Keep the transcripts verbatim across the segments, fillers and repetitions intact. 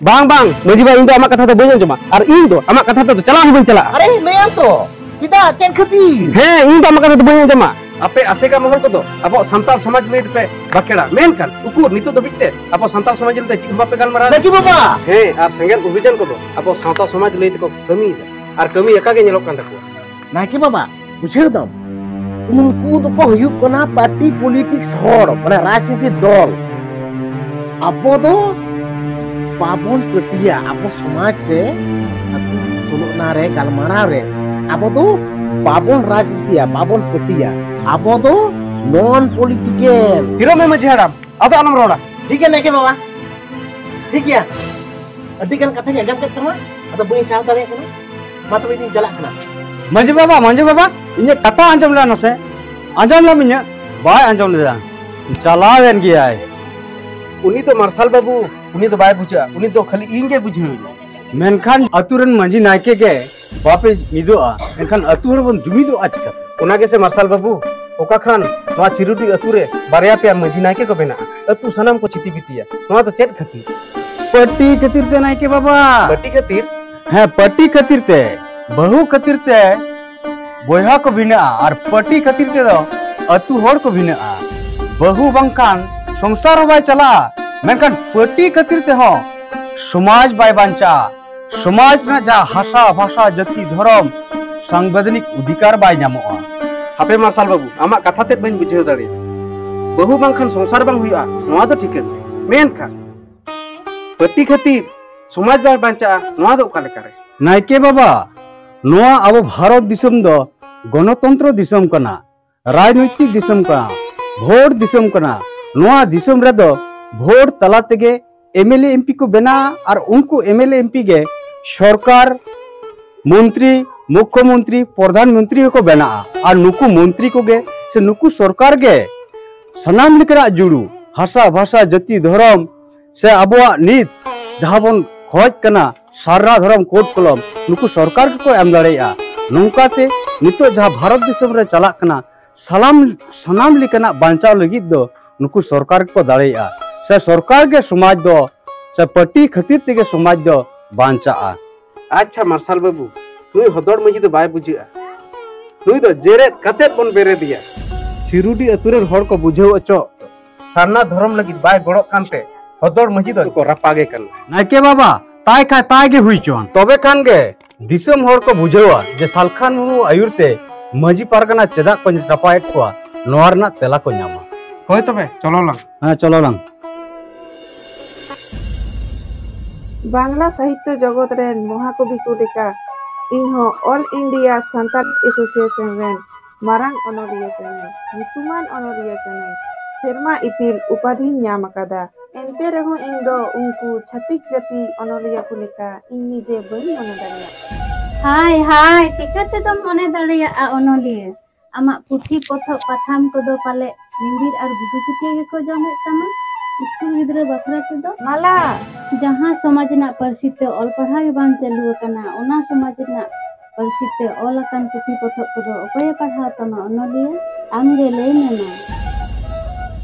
ᱵᱟᱝ, ᱵᱟᱝ, ᱢᱟᱹᱡᱷᱤ ᱵᱟᱵᱟ, ᱤᱧ ᱫᱚ ᱟᱢᱟᱜ ᱠᱟᱛᱷᱟ ᱫᱚ ᱵᱟᱹᱧ ᱟᱸᱡᱚᱢᱟ, ᱟᱨ ᱤᱧ ᱫᱚ ᱟᱢᱟᱜ ᱠᱟᱛᱷᱟ ᱛᱮᱫᱚ ᱪᱟᱞᱟᱣ ᱦᱚᱸ ᱵᱟᱹᱧ ᱪᱟᱞᱟᱜᱼᱟ᱾ ᱟᱨᱮ, ᱞᱟᱹᱭᱟᱢ ᱛᱚ, ᱪᱮᱫᱟᱜ? ᱪᱮᱫ ᱠᱷᱟᱹᱛᱤᱨ? ᱦᱮᱸ, ᱤᱧ ᱫᱚ ᱟᱢᱟᱜ ᱠᱟᱛᱷᱟ ᱫᱚ ᱵᱟᱹᱧ ᱟᱸᱡᱚᱢᱟ᱾ ᱟᱯᱮ ᱟᱥᱮᱠᱟ ᱢᱚᱦᱚᱞ ᱠᱚᱫᱚ ᱟᱵᱚ ᱥᱟᱱᱛᱟᱲ ᱥᱚᱢᱟᱡᱽ ᱞᱟᱹᱭ ᱛᱮᱯᱮ ᱵᱟᱠᱷᱮᱲᱟ, ᱢᱮᱱᱠᱷᱟᱱ ᱩᱠᱩᱨ ᱱᱤᱛᱚᱜ ᱫᱷᱟᱹᱵᱤᱡ ᱛᱮ ᱟᱵᱚ ᱥᱟᱱᱛᱟᱲ ᱥᱚᱢᱟᱡᱽ ᱞᱟᱹᱭ ᱛᱮ ᱪᱮᱫ ᱦᱚᱸ ᱵᱟᱯᱮ ᱜᱟᱞᱢᱟᱨᱟᱣ? ᱱᱟᱭᱠᱮ ᱵᱟᱵᱟ! ᱦᱮᱸ, ᱟᱨ ᱥᱮᱸᱜᱮᱞ ᱚᱵᱷᱤᱡᱟᱱ ᱠᱚᱫᱚ ᱟᱵᱚ ᱥᱟᱶᱛᱟ ᱥᱚᱢᱟᱡᱽ ᱞᱟᱹᱭ ᱛᱮᱠᱚ ᱠᱟᱹᱢᱤᱭᱮᱫᱟ, ᱟᱨ ᱠᱟᱹᱢᱤ ᱮᱠᱟ ᱜᱮ ᱧᱮᱞᱚᱜ ᱠᱟᱱ ᱛᱟᱠᱚᱣᱟ᱾ ᱱᱟᱭᱠᱮ ᱵᱟᱵᱟ, ᱵᱩᱡᱷᱟᱹᱣ ᱫᱟᱢ, ᱩᱱᱠᱩ ᱫᱚᱠᱚ ᱦᱩᱭᱩᱜ ᱠᱟᱱᱟ ᱯᱟᱨᱴᱤ ᱯᱚᱞᱤᱴᱤᱠᱥ ᱦᱚᱲ, ᱢᱟᱱᱮ ᱨᱟᱡᱽᱱᱤᱛᱤ ᱫᱚᱞ᱾ ᱟᱵᱚ ᱫᱚ ᱵᱟᱵᱚᱱ ᱯᱟᱹᱴᱤᱭᱟ ᱟᱵᱚ ᱥᱚᱢᱟᱡᱽ ᱨᱮ, ᱟᱹᱛᱩ ᱥᱳᱞᱳ ᱟᱱᱟ ᱨᱮ ᱜᱟᱞᱢᱟᱨᱟᱣ ᱨᱮ᱾ ᱟᱵᱚ ᱫᱚ ᱵᱟᱵᱚᱱ ᱨᱟᱡᱽᱱᱤᱛᱤᱭᱟ, ᱵᱟᱵᱚᱱ ᱯᱟᱹᱴᱤᱭᱟ᱾ ᱟᱵᱚ ᱫᱚ ᱱᱚᱱ ᱯᱚᱞᱤᱴᱤᱠᱮᱞ᱾ ᱛᱷᱤᱨᱚᱜ ᱢᱮ ᱢᱟᱹᱡᱷᱤ ᱦᱟᱲᱟᱢ, ᱟᱫᱚ ᱟᱞᱚᱢ ᱨᱚᱲᱟ᱾ ᱴᱷᱤᱠ ᱜᱮᱭᱟ ᱱᱟᱭᱠᱮ ᱵᱟᱵᱟ, ᱴᱷᱤᱠ ᱜᱮᱭᱟ᱾ ᱟᱹᱰᱤ ᱜᱟᱱ ᱠᱟᱛᱷᱟᱧ ᱟᱸᱡᱚᱢ ᱠᱮᱫ ᱛᱟᱢᱟ, ᱟᱫᱚ ᱵᱟᱹᱧ ᱥᱟᱦᱟᱣ ᱫᱟᱲᱮᱭᱟᱜ ᱠᱟᱱᱟ᱾ ᱢᱟ ᱛᱚᱵᱮ ᱤᱧᱤᱧ ᱪᱟᱞᱟᱜ ᱠᱟᱱᱟ᱾ ᱢᱟᱹᱡᱷᱤ ᱵᱟᱵᱟ, ᱢᱟᱹᱡᱷᱤ ᱵᱟᱵᱟ, ᱤᱧᱟᱹᱜ ᱠᱟᱛᱷᱟ ᱟᱸᱡᱚᱢ ᱞᱮ ᱱᱟᱥᱮ᱾ ᱟᱸᱡᱚᱢ ᱞᱮᱢ ᱤᱧᱟᱹᱜ᱾ ᱵᱟᱭ ᱟᱸᱡᱚᱢ ᱞᱮᱫᱟ, ᱪᱟᱞᱟᱣᱮᱱ ᱜᱮᱭᱟᱭ᱾ ᱩᱱᱤ ᱫᱚ ᱢᱟᱨᱥᱟᱞ ᱵᱟᱹᱵᱩ, ᱩᱱᱤ ᱫᱚ ᱵᱟᱭ ᱵᱩᱡᱷᱟᱹᱜᱼᱟ, ᱩᱱᱤ ᱫᱚ ᱠᱷᱟᱹᱞᱤ ᱤᱧ ᱜᱮ ᱵᱩᱡᱷᱟᱹᱣᱤᱧᱟ᱾ ᱢᱮᱱᱠᱷᱟᱱ ᱟᱹᱛᱩ ᱨᱮᱱ ᱢᱟᱹᱡᱷᱤ ᱱᱟᱭᱠᱮ ᱜᱮ ᱵᱟᱯᱮ ᱢᱤᱫᱚᱜᱼᱟ, ᱮᱱᱠᱷᱟᱱ ᱟᱹᱛᱩ ᱦᱚᱲ ᱵᱚᱱ ᱡᱩᱢᱤᱫᱚᱜᱼᱟ ᱪᱤᱠᱟᱹᱛᱮ? ᱚᱱᱟ ᱜᱮᱥᱮ ᱢᱟᱨᱥᱟᱞ ᱵᱟᱹᱵᱩ, ᱚᱠᱟ ᱠᱷᱟᱱ ᱱᱚᱣᱟ ᱥᱤᱨᱩᱰᱤ ᱟᱹᱛᱩ ᱨᱮ ᱵᱟᱨᱭᱟ ᱯᱮᱭᱟ ᱢᱟᱹᱡᱷᱤ ᱱᱟᱭᱠᱮ ᱠᱚ ᱵᱮᱱᱟᱜᱼᱟ, ᱟᱹᱛᱩ ᱥᱟᱱᱟᱢ ᱠᱚ ᱪᱤᱛᱤ ᱵᱤᱛᱤᱭᱟ᱾ ᱱᱚᱣᱟ ᱫᱚ ᱪᱮᱫ ᱠᱷᱟᱹᱛᱤᱨ? ᱯᱟᱹᱴᱤ ᱠᱷᱟᱹᱛᱤᱨ ᱛᱮ ᱱᱟᱭᱠᱮ ᱵᱟᱵᱟ᱾ ᱯᱟᱹᱴᱤ ᱠᱷᱟᱹᱛᱤᱨ? ᱦᱮᱸ, ᱯᱟᱹᱴᱤ ᱠᱷᱟᱹᱛᱤᱨ ᱛᱮ, ᱵᱟᱹᱦᱩ ᱠᱷᱟᱹᱛᱤᱨ ᱛᱮ ᱵᱚᱭᱦᱟ ᱠᱚ ᱵᱷᱤᱱᱟᱹᱜᱼᱟ, ᱟᱨ ᱯᱟᱹᱴᱤ ᱠᱷᱟᱹᱛᱤᱨ ᱛᱮᱫᱚ ᱟᱹᱛᱩ ᱦᱚᱲ ᱠᱚ ᱵᱷᱤᱱᱟᱹᱜᱼᱟ᱾ ᱵᱟᱹᱦᱩ ᱵᱟᱝᱠᱷᱟᱱ ᱥᱚᱝᱥᱟᱨ ᱦᱚᱸ ᱵᱟᱭ ᱪᱟᱞᱟᱜᱼᱟ, ᱢᱮᱱᱠᱷᱟᱱ ᱯᱟᱹᱴᱤ ᱠᱷᱟᱹᱛᱤᱨ ᱛᱮᱦᱚᱸ ᱥᱚᱢᱟᱡᱽ ᱵᱟᱭ ᱵᱟᱧᱪᱟᱜᱼᱟ᱾ ᱥᱚᱢᱟᱡᱽ ᱨᱮᱱᱟᱜ ᱡᱟᱦᱟᱸ ᱦᱟᱥᱟ, ᱵᱷᱟᱥᱟ, ᱡᱟᱹᱛᱤ, ᱫᱷᱚᱨᱚᱢ, ᱥᱟᱝᱵᱤᱫᱷᱟᱱᱤᱠ ᱚᱫᱷᱤᱠᱟᱨ ᱵᱟᱭ ᱧᱟᱢᱚᱜᱼᱟ᱾ ᱦᱟᱯᱮ ᱢᱟᱨᱥᱟᱞ ᱵᱟᱹᱵᱩ, ᱟᱢᱟᱜ ᱠᱟᱛᱷᱟ ᱛᱮᱫ ᱵᱟᱹᱧ ᱵᱩᱡᱷᱟᱹᱣ ᱫᱟᱲᱮᱭᱟᱜᱼᱟ᱾ ᱵᱟᱹᱦᱩ ᱵᱟᱝᱠᱷᱟᱱ ᱥᱚᱝᱥᱟᱨ ᱵᱟᱝ ᱦᱩᱭᱩᱜᱼᱟ, ᱱᱚᱣᱟ ᱫᱚ ᱴᱷᱤᱠᱟᱹᱱ ᱜᱮ᱾ ᱢᱮᱱᱠᱷᱟᱱ ᱯᱟᱹᱴᱤ ᱠᱷᱟᱹᱛᱤᱨ ᱥᱚᱢᱟᱡᱽ ᱵᱟᱭ ᱵᱟᱧᱪᱟᱜᱼᱟ, ᱱᱚᱣᱟ ᱫᱚ ᱚᱠᱟ ᱞᱮᱠᱟᱨᱮ? ᱱᱟᱭᱠᱮ ᱵᱟᱵᱟ, ᱱᱚᱣᱟ ᱟᱵᱚ ᱵᱷᱟᱨᱚᱛ ᱫᱤᱥᱚᱢ ᱫᱚ ᱜᱚᱱᱚᱛᱚᱱᱛᱨᱚ ᱫᱤᱥᱚᱢ ᱠᱟᱱᱟ, ᱨᱟᱡᱽᱱᱳᱭᱛᱤᱠ ᱫᱤᱥᱚᱢ ᱠᱟᱱᱟ, ᱵᱷᱳᱴ ᱫᱤᱥᱚᱢ ᱠᱟᱱᱟ᱾ ᱱᱚᱣᱟ ᱫᱤᱥᱚᱢ ᱨᱮᱫᱚ ᱵᱷᱳᱴ ᱛᱟᱞᱟ ᱛᱮᱜᱮ M L A M P ᱠᱚ ᱵᱮᱱᱟᱜᱼᱟ, ᱟᱨ ᱩᱱᱠᱩ M L A M P ᱜᱮ ᱥᱚᱨᱠᱟᱨ ᱢᱚᱱᱛᱨᱤ, ᱢᱩᱠᱠᱷᱚ ᱢᱚᱱᱛᱨᱤ, ᱯᱨᱚᱫᱷᱟᱱ ᱢᱚᱱᱛᱨᱤ ᱦᱚᱸᱠᱚ ᱵᱮᱱᱟᱜᱼᱟ᱾ ᱟᱨ ᱱᱩᱠᱩ ᱢᱚᱱᱛᱨᱤ ᱠᱚᱜᱮ ᱥᱮ ᱱᱩᱠᱩ ᱥᱚᱨᱠᱟᱨ ᱜᱮ ᱥᱟᱱᱟᱢ ᱞᱮᱠᱟᱱᱟᱜ ᱡᱩᱲᱩ, ᱦᱟᱥᱟ, ᱵᱷᱟᱥᱟ, ᱡᱟᱹᱛᱤ, ᱫᱷᱚᱨᱚᱢ ᱥᱮ ᱟᱵᱚᱣᱟᱜ ᱱᱤᱛ ᱡᱟᱦᱟᱸ ᱵᱚᱱ ᱠᱷᱚᱡᱽ ᱠᱟᱱᱟ, ᱥᱟᱨᱱᱟ ᱫᱷᱚᱨᱚᱢ ᱠᱳᱰ ᱠᱚᱞᱚᱢ, ᱱᱩᱠᱩ ᱥᱚᱨᱠᱟᱨ ᱜᱮᱠᱚ ᱮᱢ ᱫᱟᱲᱮᱭᱟᱜᱼᱟ᱾ ᱱᱚᱝᱠᱟᱛᱮ ᱱᱤᱛᱚᱜ ᱡᱟᱦᱟᱸ ᱵᱷᱟᱨᱚᱛ ᱫᱤᱥᱚᱢ ᱨᱮ ᱪᱟᱞᱟᱜ ᱠᱟᱱᱟ, ᱥᱟᱞᱟᱢ, ᱥᱟᱱᱟᱢ ᱞᱮᱠᱟᱱᱟᱜ ᱵᱟᱧᱪᱟᱣ ᱞᱟᱹᱜᱤᱫ ᱫᱚ ᱱᱩᱠᱩ ᱥᱚᱨᱠᱟᱨ ᱜᱮᱠᱚ ᱫᱟᱲᱮᱭᱟᱜᱼᱟ, ᱥᱮ ᱥᱚᱨᱠᱟᱨ ᱜᱮ ᱥᱚᱢᱟᱡᱽ ᱫᱚ ᱥᱮ ᱯᱟᱹᱴᱤ ᱠᱷᱟᱹᱛᱤᱨ ᱛᱮᱜᱮ ᱥᱚᱢᱟᱡᱽ ᱫᱚ ᱵᱟᱧᱪᱟᱜᱼᱟ᱾ ᱟᱪᱪᱷᱟ ᱢᱟᱨᱥᱟᱞ ᱵᱟᱹᱵᱩ, ᱱᱩᱭ ᱦᱚᱫᱚᱲ ᱢᱟᱹᱡᱷᱤ ᱫᱚ ᱵᱟᱭ ᱵᱩᱡᱷᱟᱹᱜᱼᱟ᱾ ᱱᱩᱭ ᱫᱚ ᱡᱮᱨᱮᱫ ᱠᱟᱛᱮᱫ ᱵᱚᱱ ᱵᱮᱨᱮᱫᱮᱭᱟ᱾ ᱥᱤᱨᱩᱰᱤ ᱟᱹᱛᱩ ᱨᱮᱱ ᱦᱚᱲ ᱠᱚ ᱵᱩᱡᱷᱟᱹᱣ ᱦᱚᱪᱚ, ᱥᱟᱨᱱᱟ ᱫᱷᱚᱨᱚᱢ ᱞᱟᱹᱜᱤᱫ ᱵᱟᱭ ᱜᱚᱲᱚᱜ ᱠᱟᱱᱛᱮ ᱦᱚᱫᱚᱲ ᱢᱟᱹᱡᱷᱤ ᱫᱚ ᱠᱚ ᱨᱟᱯᱟᱜᱮ ᱠᱟᱱᱟ᱾ ᱱᱟᱭᱠᱮ ᱵᱟᱵᱟ, ᱛᱟᱭ ᱠᱷᱟᱭ ᱛᱟᱭ ᱜᱮ ᱦᱩᱭ ᱪᱚᱱ᱾ ᱛᱚᱵᱮ ᱠᱷᱟᱱ ᱜᱮ ᱫᱤᱥᱚᱢ ᱦᱚᱲ ᱠᱚ ᱵᱩᱡᱷᱟᱹᱣᱟ ᱡᱮ ᱥᱟᱞᱠᱷᱟᱱ ᱢᱩᱨᱢᱩ ᱟᱹᱭᱩᱨ ᱛᱮ ᱢᱟᱹᱡᱷᱤ ᱯᱟᱨᱜᱟᱱᱟ ᱪᱮᱫᱟᱜ ᱠᱚ ᱨᱟᱯᱟᱜᱮᱫ ᱠᱚᱣᱟ, ᱱᱚᱣᱟ ᱨᱮᱱᱟᱜ ᱛᱮᱞᱟ ᱠᱚ ᱧᱟᱢᱟ᱾ ᱦᱳᱭ ᱛᱚᱵᱮ, ᱪᱚᱞᱚ ᱞᱟᱝ᱾ ᱦᱮᱸ, ᱪᱚᱞᱚ ᱞᱟᱝ᱾ ᱵᱟᱝᱞᱟ ᱥᱟᱦᱤᱛᱛᱚ ᱡᱚᱜᱚᱛ ᱨᱮᱱ ᱢᱚᱦᱟᱠᱚᱵᱤ ᱠᱚ ᱞᱮᱠᱟ ᱤᱧᱦᱚᱸ All India Santal Association ᱨᱮᱱ ᱢᱟᱨᱟᱝ ᱚᱱᱚᱞᱤᱭᱟᱹ ᱠᱟᱹᱱᱟᱹᱧ, ᱧᱩᱛᱩᱢᱟᱱ ᱚᱱᱚᱞᱤᱭᱟᱹ ᱠᱟᱹᱱᱟᱹᱧ᱾ ᱥᱮᱨᱢᱟ ᱤᱯᱤᱞ ᱩᱯᱟᱫᱷᱤᱧ ᱧᱟᱢ ᱟᱠᱟᱫᱟ᱾ ᱮᱱᱛᱮ ᱨᱮᱦᱚᱸ ᱤᱧ ᱫᱚ ᱩᱱᱠᱩ ᱪᱷᱟᱹᱛᱤᱠ ᱡᱟᱹᱛᱤ ᱚᱱᱚᱞᱤᱭᱟᱹ ᱠᱚ ᱞᱮᱠᱟ ᱤᱧ ᱱᱤᱡᱮ ᱵᱟᱹᱧ ᱢᱚᱱᱮ ᱫᱟᱲᱮᱭᱟᱜ ᱠᱟᱱᱟ᱾ ᱦᱟᱭ ᱦᱟᱭ, ᱪᱤᱠᱟᱹ ᱛᱮᱫᱚᱢ ᱢᱚᱱᱮ ᱫᱟᱲᱮᱭᱟᱜᱼᱟ ᱚᱱᱚᱞᱤᱭᱟᱹ? ᱟᱢᱟᱜ ᱯᱩᱛᱷᱤ ᱯᱚᱛᱚᱵ ᱯᱟᱛᱷᱟᱢ ᱠᱚᱫᱚ ᱯᱟᱞᱮ ᱧᱤᱫᱤᱨ ᱟᱨ ᱜᱩᱰᱩ ᱪᱩᱴᱤᱭᱟᱹ ᱜᱮᱠᱚ ᱡᱚᱢᱮᱫ ᱛᱟᱢᱟ᱾ ᱥᱠᱩᱞ ᱜᱤᱫᱽᱨᱟᱹ ᱵᱟᱠᱷᱨᱟ ᱛᱮᱫᱚ ᱢᱟᱞᱟ, ᱡᱟᱦᱟᱸ ᱥᱚᱢᱟᱡᱽ ᱨᱮᱱᱟᱜ ᱯᱟᱹᱨᱥᱤ ᱛᱮ ᱚᱞ ᱯᱟᱲᱦᱟᱣ ᱜᱮ ᱵᱟᱝ ᱪᱟᱹᱞᱩ ᱟᱠᱟᱱᱟ, ᱚᱱᱟ ᱥᱚᱢᱟᱡᱽ ᱨᱮᱱᱟᱜ ᱯᱟᱹᱨᱥᱤ ᱛᱮ ᱚᱞ ᱟᱠᱟᱱ ᱯᱩᱛᱷᱤ ᱯᱚᱛᱚᱵ ᱠᱚᱫᱚ ᱚᱠᱚᱭᱮ ᱯᱟᱲᱦᱟᱣ ᱛᱟᱢᱟ ᱚᱱᱚᱞᱤᱭᱟᱹ? ᱟᱢ ᱜᱮ ᱞᱟᱹᱭ ᱢᱮ ᱢᱟ᱾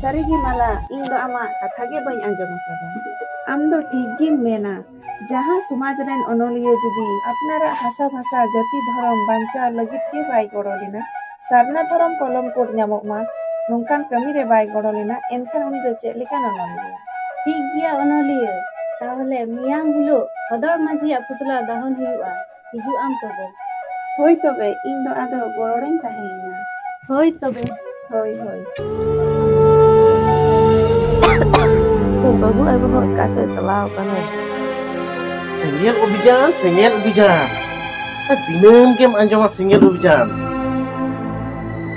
ᱥᱟᱹᱨᱤᱜᱮ ᱢᱟᱞᱟ, ᱤᱧ ᱫᱚ ᱟᱢᱟᱜ ᱠᱟᱛᱷᱟ ᱜᱮ ᱵᱟᱹᱧ ᱟᱸᱡᱚᱢ ᱟᱠᱟᱫᱟ᱾ ᱟᱢ ᱫᱚ ᱴᱷᱤᱠ ᱜᱮᱢ ᱢᱮᱱᱟ᱾ ᱡᱟᱦᱟᱸ ᱥᱚᱢᱟᱡᱽ ᱨᱮᱱ ᱚᱱᱚᱞᱤᱭᱟᱹ ᱡᱩᱫᱤ ᱟᱯᱱᱟᱨᱟᱜ ᱦᱟᱥᱟ ᱵᱷᱟᱥᱟ, ᱡᱟᱹᱛᱤ ᱫᱷᱚᱨᱚᱢ ᱵᱟᱧᱪᱟᱣ ᱞᱟᱹᱜᱤᱫ ᱜᱮ ᱵᱟᱭ ᱜᱚᱲᱚ ᱞᱮᱱᱟ, ᱥᱟᱨᱱᱟ ᱫᱷᱚᱨᱚᱢ ᱠᱚᱞᱚᱢ ᱠᱳᱰ ᱧᱟᱢᱚᱜ ᱢᱟ, ᱱᱚᱝᱠᱟᱱ ᱠᱟᱹᱢᱤ ᱨᱮ ᱵᱟᱭ ᱜᱚᱲᱚ ᱞᱮᱱᱟ, ᱮᱱᱠᱷᱟᱱ ᱩᱱᱤ ᱫᱚ ᱪᱮᱫ ᱞᱮᱠᱟᱱ ᱚᱱᱚᱞᱤᱭᱟᱹ? ᱴᱷᱤᱠ ᱜᱮᱭᱟ ᱚᱱᱚᱞᱤᱭᱟᱹ, ᱛᱟᱦᱚᱞᱮ ᱢᱮᱭᱟᱝ ᱦᱤᱞᱳᱜ ᱦᱚᱫᱚᱲ ᱢᱟᱹᱡᱷᱤᱭᱟᱜ ᱯᱩᱛᱞᱟ ᱫᱟᱦᱚᱱ ᱦᱩᱭᱩᱜᱼᱟ, ᱦᱤᱡᱩᱜ ᱟᱢ ᱛᱚᱵᱮ? ᱦᱳᱭ ᱛᱚᱵᱮ, ᱤᱧ ᱫᱚ ᱟᱫᱚ ᱜᱚᱲᱚ ᱨᱮᱧ ᱛᱟᱦᱮᱸᱭᱮᱱᱟ᱾ ᱦᱳᱭ ᱛᱚᱵᱮ᱾ ᱦᱳᱭ, ᱦᱳᱭ᱾ ᱵᱟᱹᱵᱩ ᱟᱭᱳ ᱦᱚᱸ ᱚᱠᱟ ᱛᱮ ᱪᱟᱞᱟᱣ ᱠᱟᱱᱟᱭ? ᱥᱮᱸᱜᱮᱞ ᱚᱵᱷᱤᱡᱟᱱ, ᱥᱮᱸᱜᱮᱞ ᱚᱵᱷᱤᱡᱟᱱ᱾ ᱥᱮ ᱫᱤᱱᱟᱹᱢ ᱜᱮᱢ ᱟᱸᱡᱚᱢᱟ ᱥᱮᱸᱜᱮᱞ ᱚᱵᱷᱤᱡᱟᱱ᱾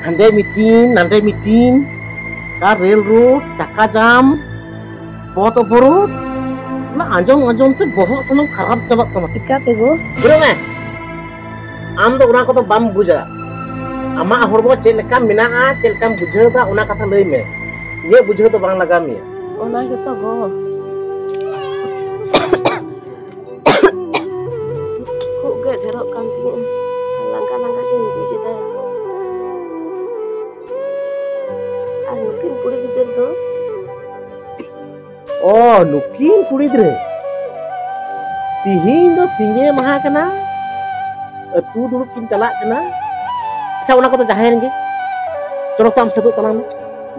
ᱦᱟᱸᱰᱮ ᱢᱤᱴᱤᱝ, ᱱᱟᱸᱰᱮ ᱢᱤᱴᱤᱝ, ᱚᱠᱟ ᱨᱮᱞ ᱨᱳᱰ, ᱪᱟᱠᱟ ᱡᱟᱢ, ᱯᱚᱛ ᱚᱵᱚᱨᱳᱫᱷ, ᱚᱱᱟ ᱟᱸᱡᱚᱢ ᱟᱸᱡᱚᱢ ᱛᱮ ᱵᱚᱦᱚᱜ ᱥᱟᱱᱟᱢ ᱠᱷᱟᱨᱟᱯ ᱪᱟᱵᱟᱜ ᱛᱟᱢᱟ᱾ ᱪᱤᱠᱟᱹ ᱛᱮ ᱜᱳ? ᱵᱩᱡᱷᱟᱹᱣ ᱢᱮ, ᱟᱢ ᱫᱚ ᱚᱱᱟ ᱠᱚᱫᱚ ᱵᱟᱢ ᱵᱩᱡᱟ᱾ ᱟᱢᱟᱜ ᱦᱚᱲᱢᱚ ᱪᱮᱫ ᱞᱮᱠᱟ ᱢᱮᱱᱟᱜᱼᱟ, ᱪᱮᱫ ᱞᱮᱠᱟᱢ ᱵᱩᱡᱷᱟᱹᱣ ᱮᱫᱟ, ᱚᱱᱟ ᱠᱟᱛᱷᱟ ᱞᱟᱹᱭ ᱢᱮ᱾ ᱤᱧᱟᱹᱜ ᱵᱩᱡᱷᱟᱹᱣ ᱫᱚ ᱵᱟᱝ ᱞᱟᱜᱟᱣ ᱢᱮᱭᱟ᱾ ᱚᱱᱟ ᱜᱮᱛᱚ ᱜᱳ᱾ ᱠᱷᱩᱜ ᱜᱮ ᱰᱷᱮᱨᱚᱜ ᱠᱟᱱ ᱛᱤᱧᱟᱹ᱾ ᱞᱟᱸᱜᱟ ᱞᱟᱸᱜᱟ ᱜᱤᱧ ᱵᱩᱡ ᱮᱫᱟ᱾ ᱟᱨ ᱱᱩᱠᱤᱱ ᱠᱩᱲᱤ ᱜᱤᱫᱟᱹᱨ ᱫᱚ ᱚ, ᱱᱩᱠᱤᱱ ᱠᱩᱲᱤ ᱜᱤᱫᱽᱨᱟᱹ ᱛᱤᱦᱤᱧ ᱫᱚ ᱥᱤᱸᱜᱮ ᱢᱟᱦᱟ ᱠᱟᱱᱟ, ᱟᱹᱛᱩ ᱫᱩᱲᱩᱵ ᱠᱤᱱ ᱪᱟᱞᱟᱜ ᱠᱟᱱᱟ᱾ ᱟᱪᱪᱷᱟ, ᱚᱱᱟ ᱠᱚᱫᱚ ᱡᱟᱦᱟᱸᱭᱮᱱ ᱜᱮ, ᱪᱚᱞᱚ ᱛᱚ ᱟᱢ ᱥᱟᱹᱛᱩᱜ ᱛᱟᱞᱟᱝ ᱢᱮ,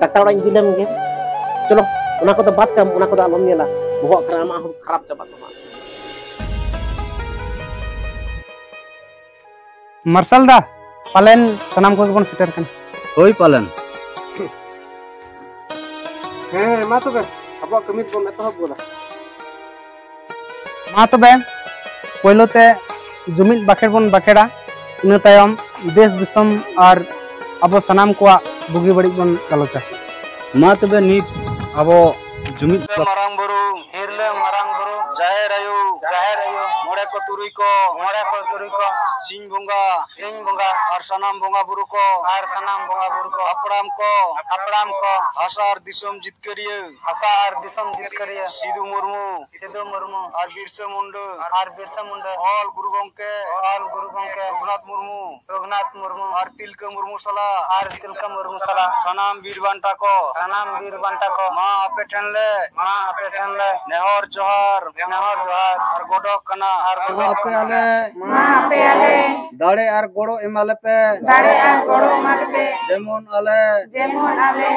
ᱰᱟᱠᱛᱟᱨ ᱚᱲᱟᱜ ᱤᱧ ᱤᱫᱤ ᱞᱮᱢ ᱜᱮ᱾ ᱪᱚᱞᱚ, ᱚᱱᱟ ᱠᱚᱫᱚ ᱵᱟᱫ ᱠᱟᱢ, ᱚᱱᱟ ᱠᱚᱫᱚ ᱟᱞᱚᱢ ᱧᱮᱞᱟ, ᱵᱚᱦᱚᱜ ᱠᱷᱟᱨᱟᱯ, ᱟᱢᱟᱜ ᱦᱚᱸ ᱠᱷᱟᱨᱟᱯ ᱪᱟᱵᱟᱜ ᱛᱟᱢᱟ᱾ ᱢᱟᱨᱥᱟᱞ ᱫᱟ, ᱯᱟᱞᱮᱱ ᱥᱟᱱᱟᱢ ᱠᱚᱜᱮ ᱵᱚᱱ ᱥᱮᱴᱮᱨ ᱠᱟᱱᱟ᱾ ᱦᱳᱭ ᱯᱟᱞᱮᱱ᱾ ᱦᱮᱸ, ᱢᱟ ᱛᱚᱵᱮ, ᱟᱵᱚᱣᱟᱜ ᱠᱟᱹᱢᱤ ᱵᱚᱱ ᱮᱛᱚᱦᱚᱵ ᱜᱚᱫᱟ᱾ ᱢᱟ ᱛᱚᱵᱮ, ᱯᱳᱭᱞᱳ ᱛᱮ ᱡᱩᱢᱤᱫ ᱵᱟᱠᱷᱮᱲ ᱵᱚᱱ ᱵᱟᱠᱷᱮᱲᱟ, ᱤᱱᱟᱹ ᱛᱟᱭᱚᱢ ᱫᱮᱥ ᱫᱤᱥᱚᱢ ᱟᱨ ᱟᱵᱚ ᱥᱟᱱᱟᱢ ᱠᱚᱣᱟᱜ ᱵᱩᱜᱤ ᱵᱟᱹᱲᱤᱡ ᱵᱚᱱ ᱜᱟᱞᱚᱪᱟ᱾ ᱢᱟ ᱛᱚᱵᱮ, ᱱᱤᱛ ᱟᱵᱚ ᱡᱩᱢᱤᱫ ᱢᱟᱨᱟᱝ ᱵᱩᱨᱩ, ᱦᱤᱨᱞᱟᱹ ᱢᱟᱨᱟᱝ ᱵᱩᱨᱩ, ᱡᱟᱦᱮᱨ ᱟᱭᱳ, ᱡᱟᱦᱮᱨ ᱟᱭᱳ, ᱢᱚᱬᱮ ᱠᱚ ᱛᱩᱨᱩᱭ ᱠᱚ, ᱢᱚᱬᱮ ᱠᱚ ᱛᱩᱨᱩᱭ ᱠᱚ, ᱥᱤᱧ ᱵᱚᱸᱜᱟ, ᱥᱤᱧ ᱵᱚᱸᱜᱟ, ᱟᱨ ᱥᱟᱱᱟᱢ ᱵᱚᱸᱜᱟ ᱵᱩᱨᱩ ᱠᱚ, ᱟᱨ ᱥᱟᱱᱟᱢ ᱵᱚᱸᱜᱟ ᱵᱩᱨᱩ ᱠᱚ, ᱦᱟᱯᱲᱟᱢ ᱠᱚ, ᱦᱟᱯᱲᱟᱢ ᱠᱚ, ᱦᱟᱥᱟ ᱟᱨ ᱫᱤᱥᱚᱢ ᱡᱤᱛᱠᱟᱹᱨᱤᱭᱟᱹ, ᱦᱟᱥᱟ ᱟᱨ ᱫᱤᱥᱚᱢ ᱡᱤᱛᱠᱟᱹᱨᱤᱭᱟᱹ, ᱥᱤᱫᱩ ᱢᱩᱨᱢᱩ, ᱥᱤᱫᱩ ᱢᱩᱨᱢᱩ, ᱟᱨ ᱵᱤᱨᱥᱟᱹ ᱢᱩᱱᱰᱟᱹ, ᱟᱨ ᱵᱤᱨᱥᱟᱹ ᱢᱩᱱᱰᱟᱹ, ᱚᱞ ᱜᱩᱨᱩ ᱜᱚᱢᱠᱮ, ᱚᱞ ᱜᱩᱨᱩ ᱜᱚᱢᱠᱮ, ᱨᱚᱜᱷᱩᱱᱟᱛᱷ ᱢᱩᱨᱢᱩ, ᱨᱚᱜᱷᱩᱱᱟᱛᱷ ᱢᱩᱨᱢᱩ, ᱟᱨ ᱛᱤᱞᱠᱟᱹ ᱢᱩᱨᱢᱩ ᱥᱟᱞᱟᱜ, ᱟᱨ ᱛᱤᱞᱠᱟᱹ ᱢᱩᱨᱢᱩ ᱥᱟᱞᱟᱜ, ᱥᱟᱱᱟᱢ ᱵᱤᱨ ᱵᱟᱱᱴᱟ ᱠᱚ, ᱥᱟᱱᱟᱢ ᱵᱤᱨ ᱵᱟᱱᱴᱟ ᱠᱚ, ᱢᱟ ᱟᱯᱮ ᱴᱷᱮᱱ ᱞᱮ, ᱢᱟ ᱟᱯᱮ ᱴᱷᱮᱱ ᱞᱮ, ᱱᱮᱦᱚᱨ ᱡᱚᱦᱟᱨ, ᱱᱮᱦᱚᱨ ᱡᱚᱦᱟᱨ, ᱟᱨ ᱜᱚᱰᱚᱜ ᱠᱟᱱᱟ, ᱟᱨ ᱢᱟ ᱜᱚᱰᱚᱜ ᱟᱯᱮ ᱠᱟᱱᱟ, ᱟᱞᱮ, ᱢᱟ ᱟᱯᱮ ᱟᱞᱮ, ᱫᱟᱲᱮ ᱟᱨ ᱜᱚᱲᱚ ᱮᱢᱟ ᱞᱮᱯᱮ, ᱫᱟᱲᱮ ᱟᱨ ᱜᱚᱲᱚ ᱮᱢᱟ ᱞᱮᱯᱮ, ᱡᱮᱢᱚᱱ ᱟᱞᱮ, ᱡᱮᱢᱚᱱ ᱟᱞᱮ,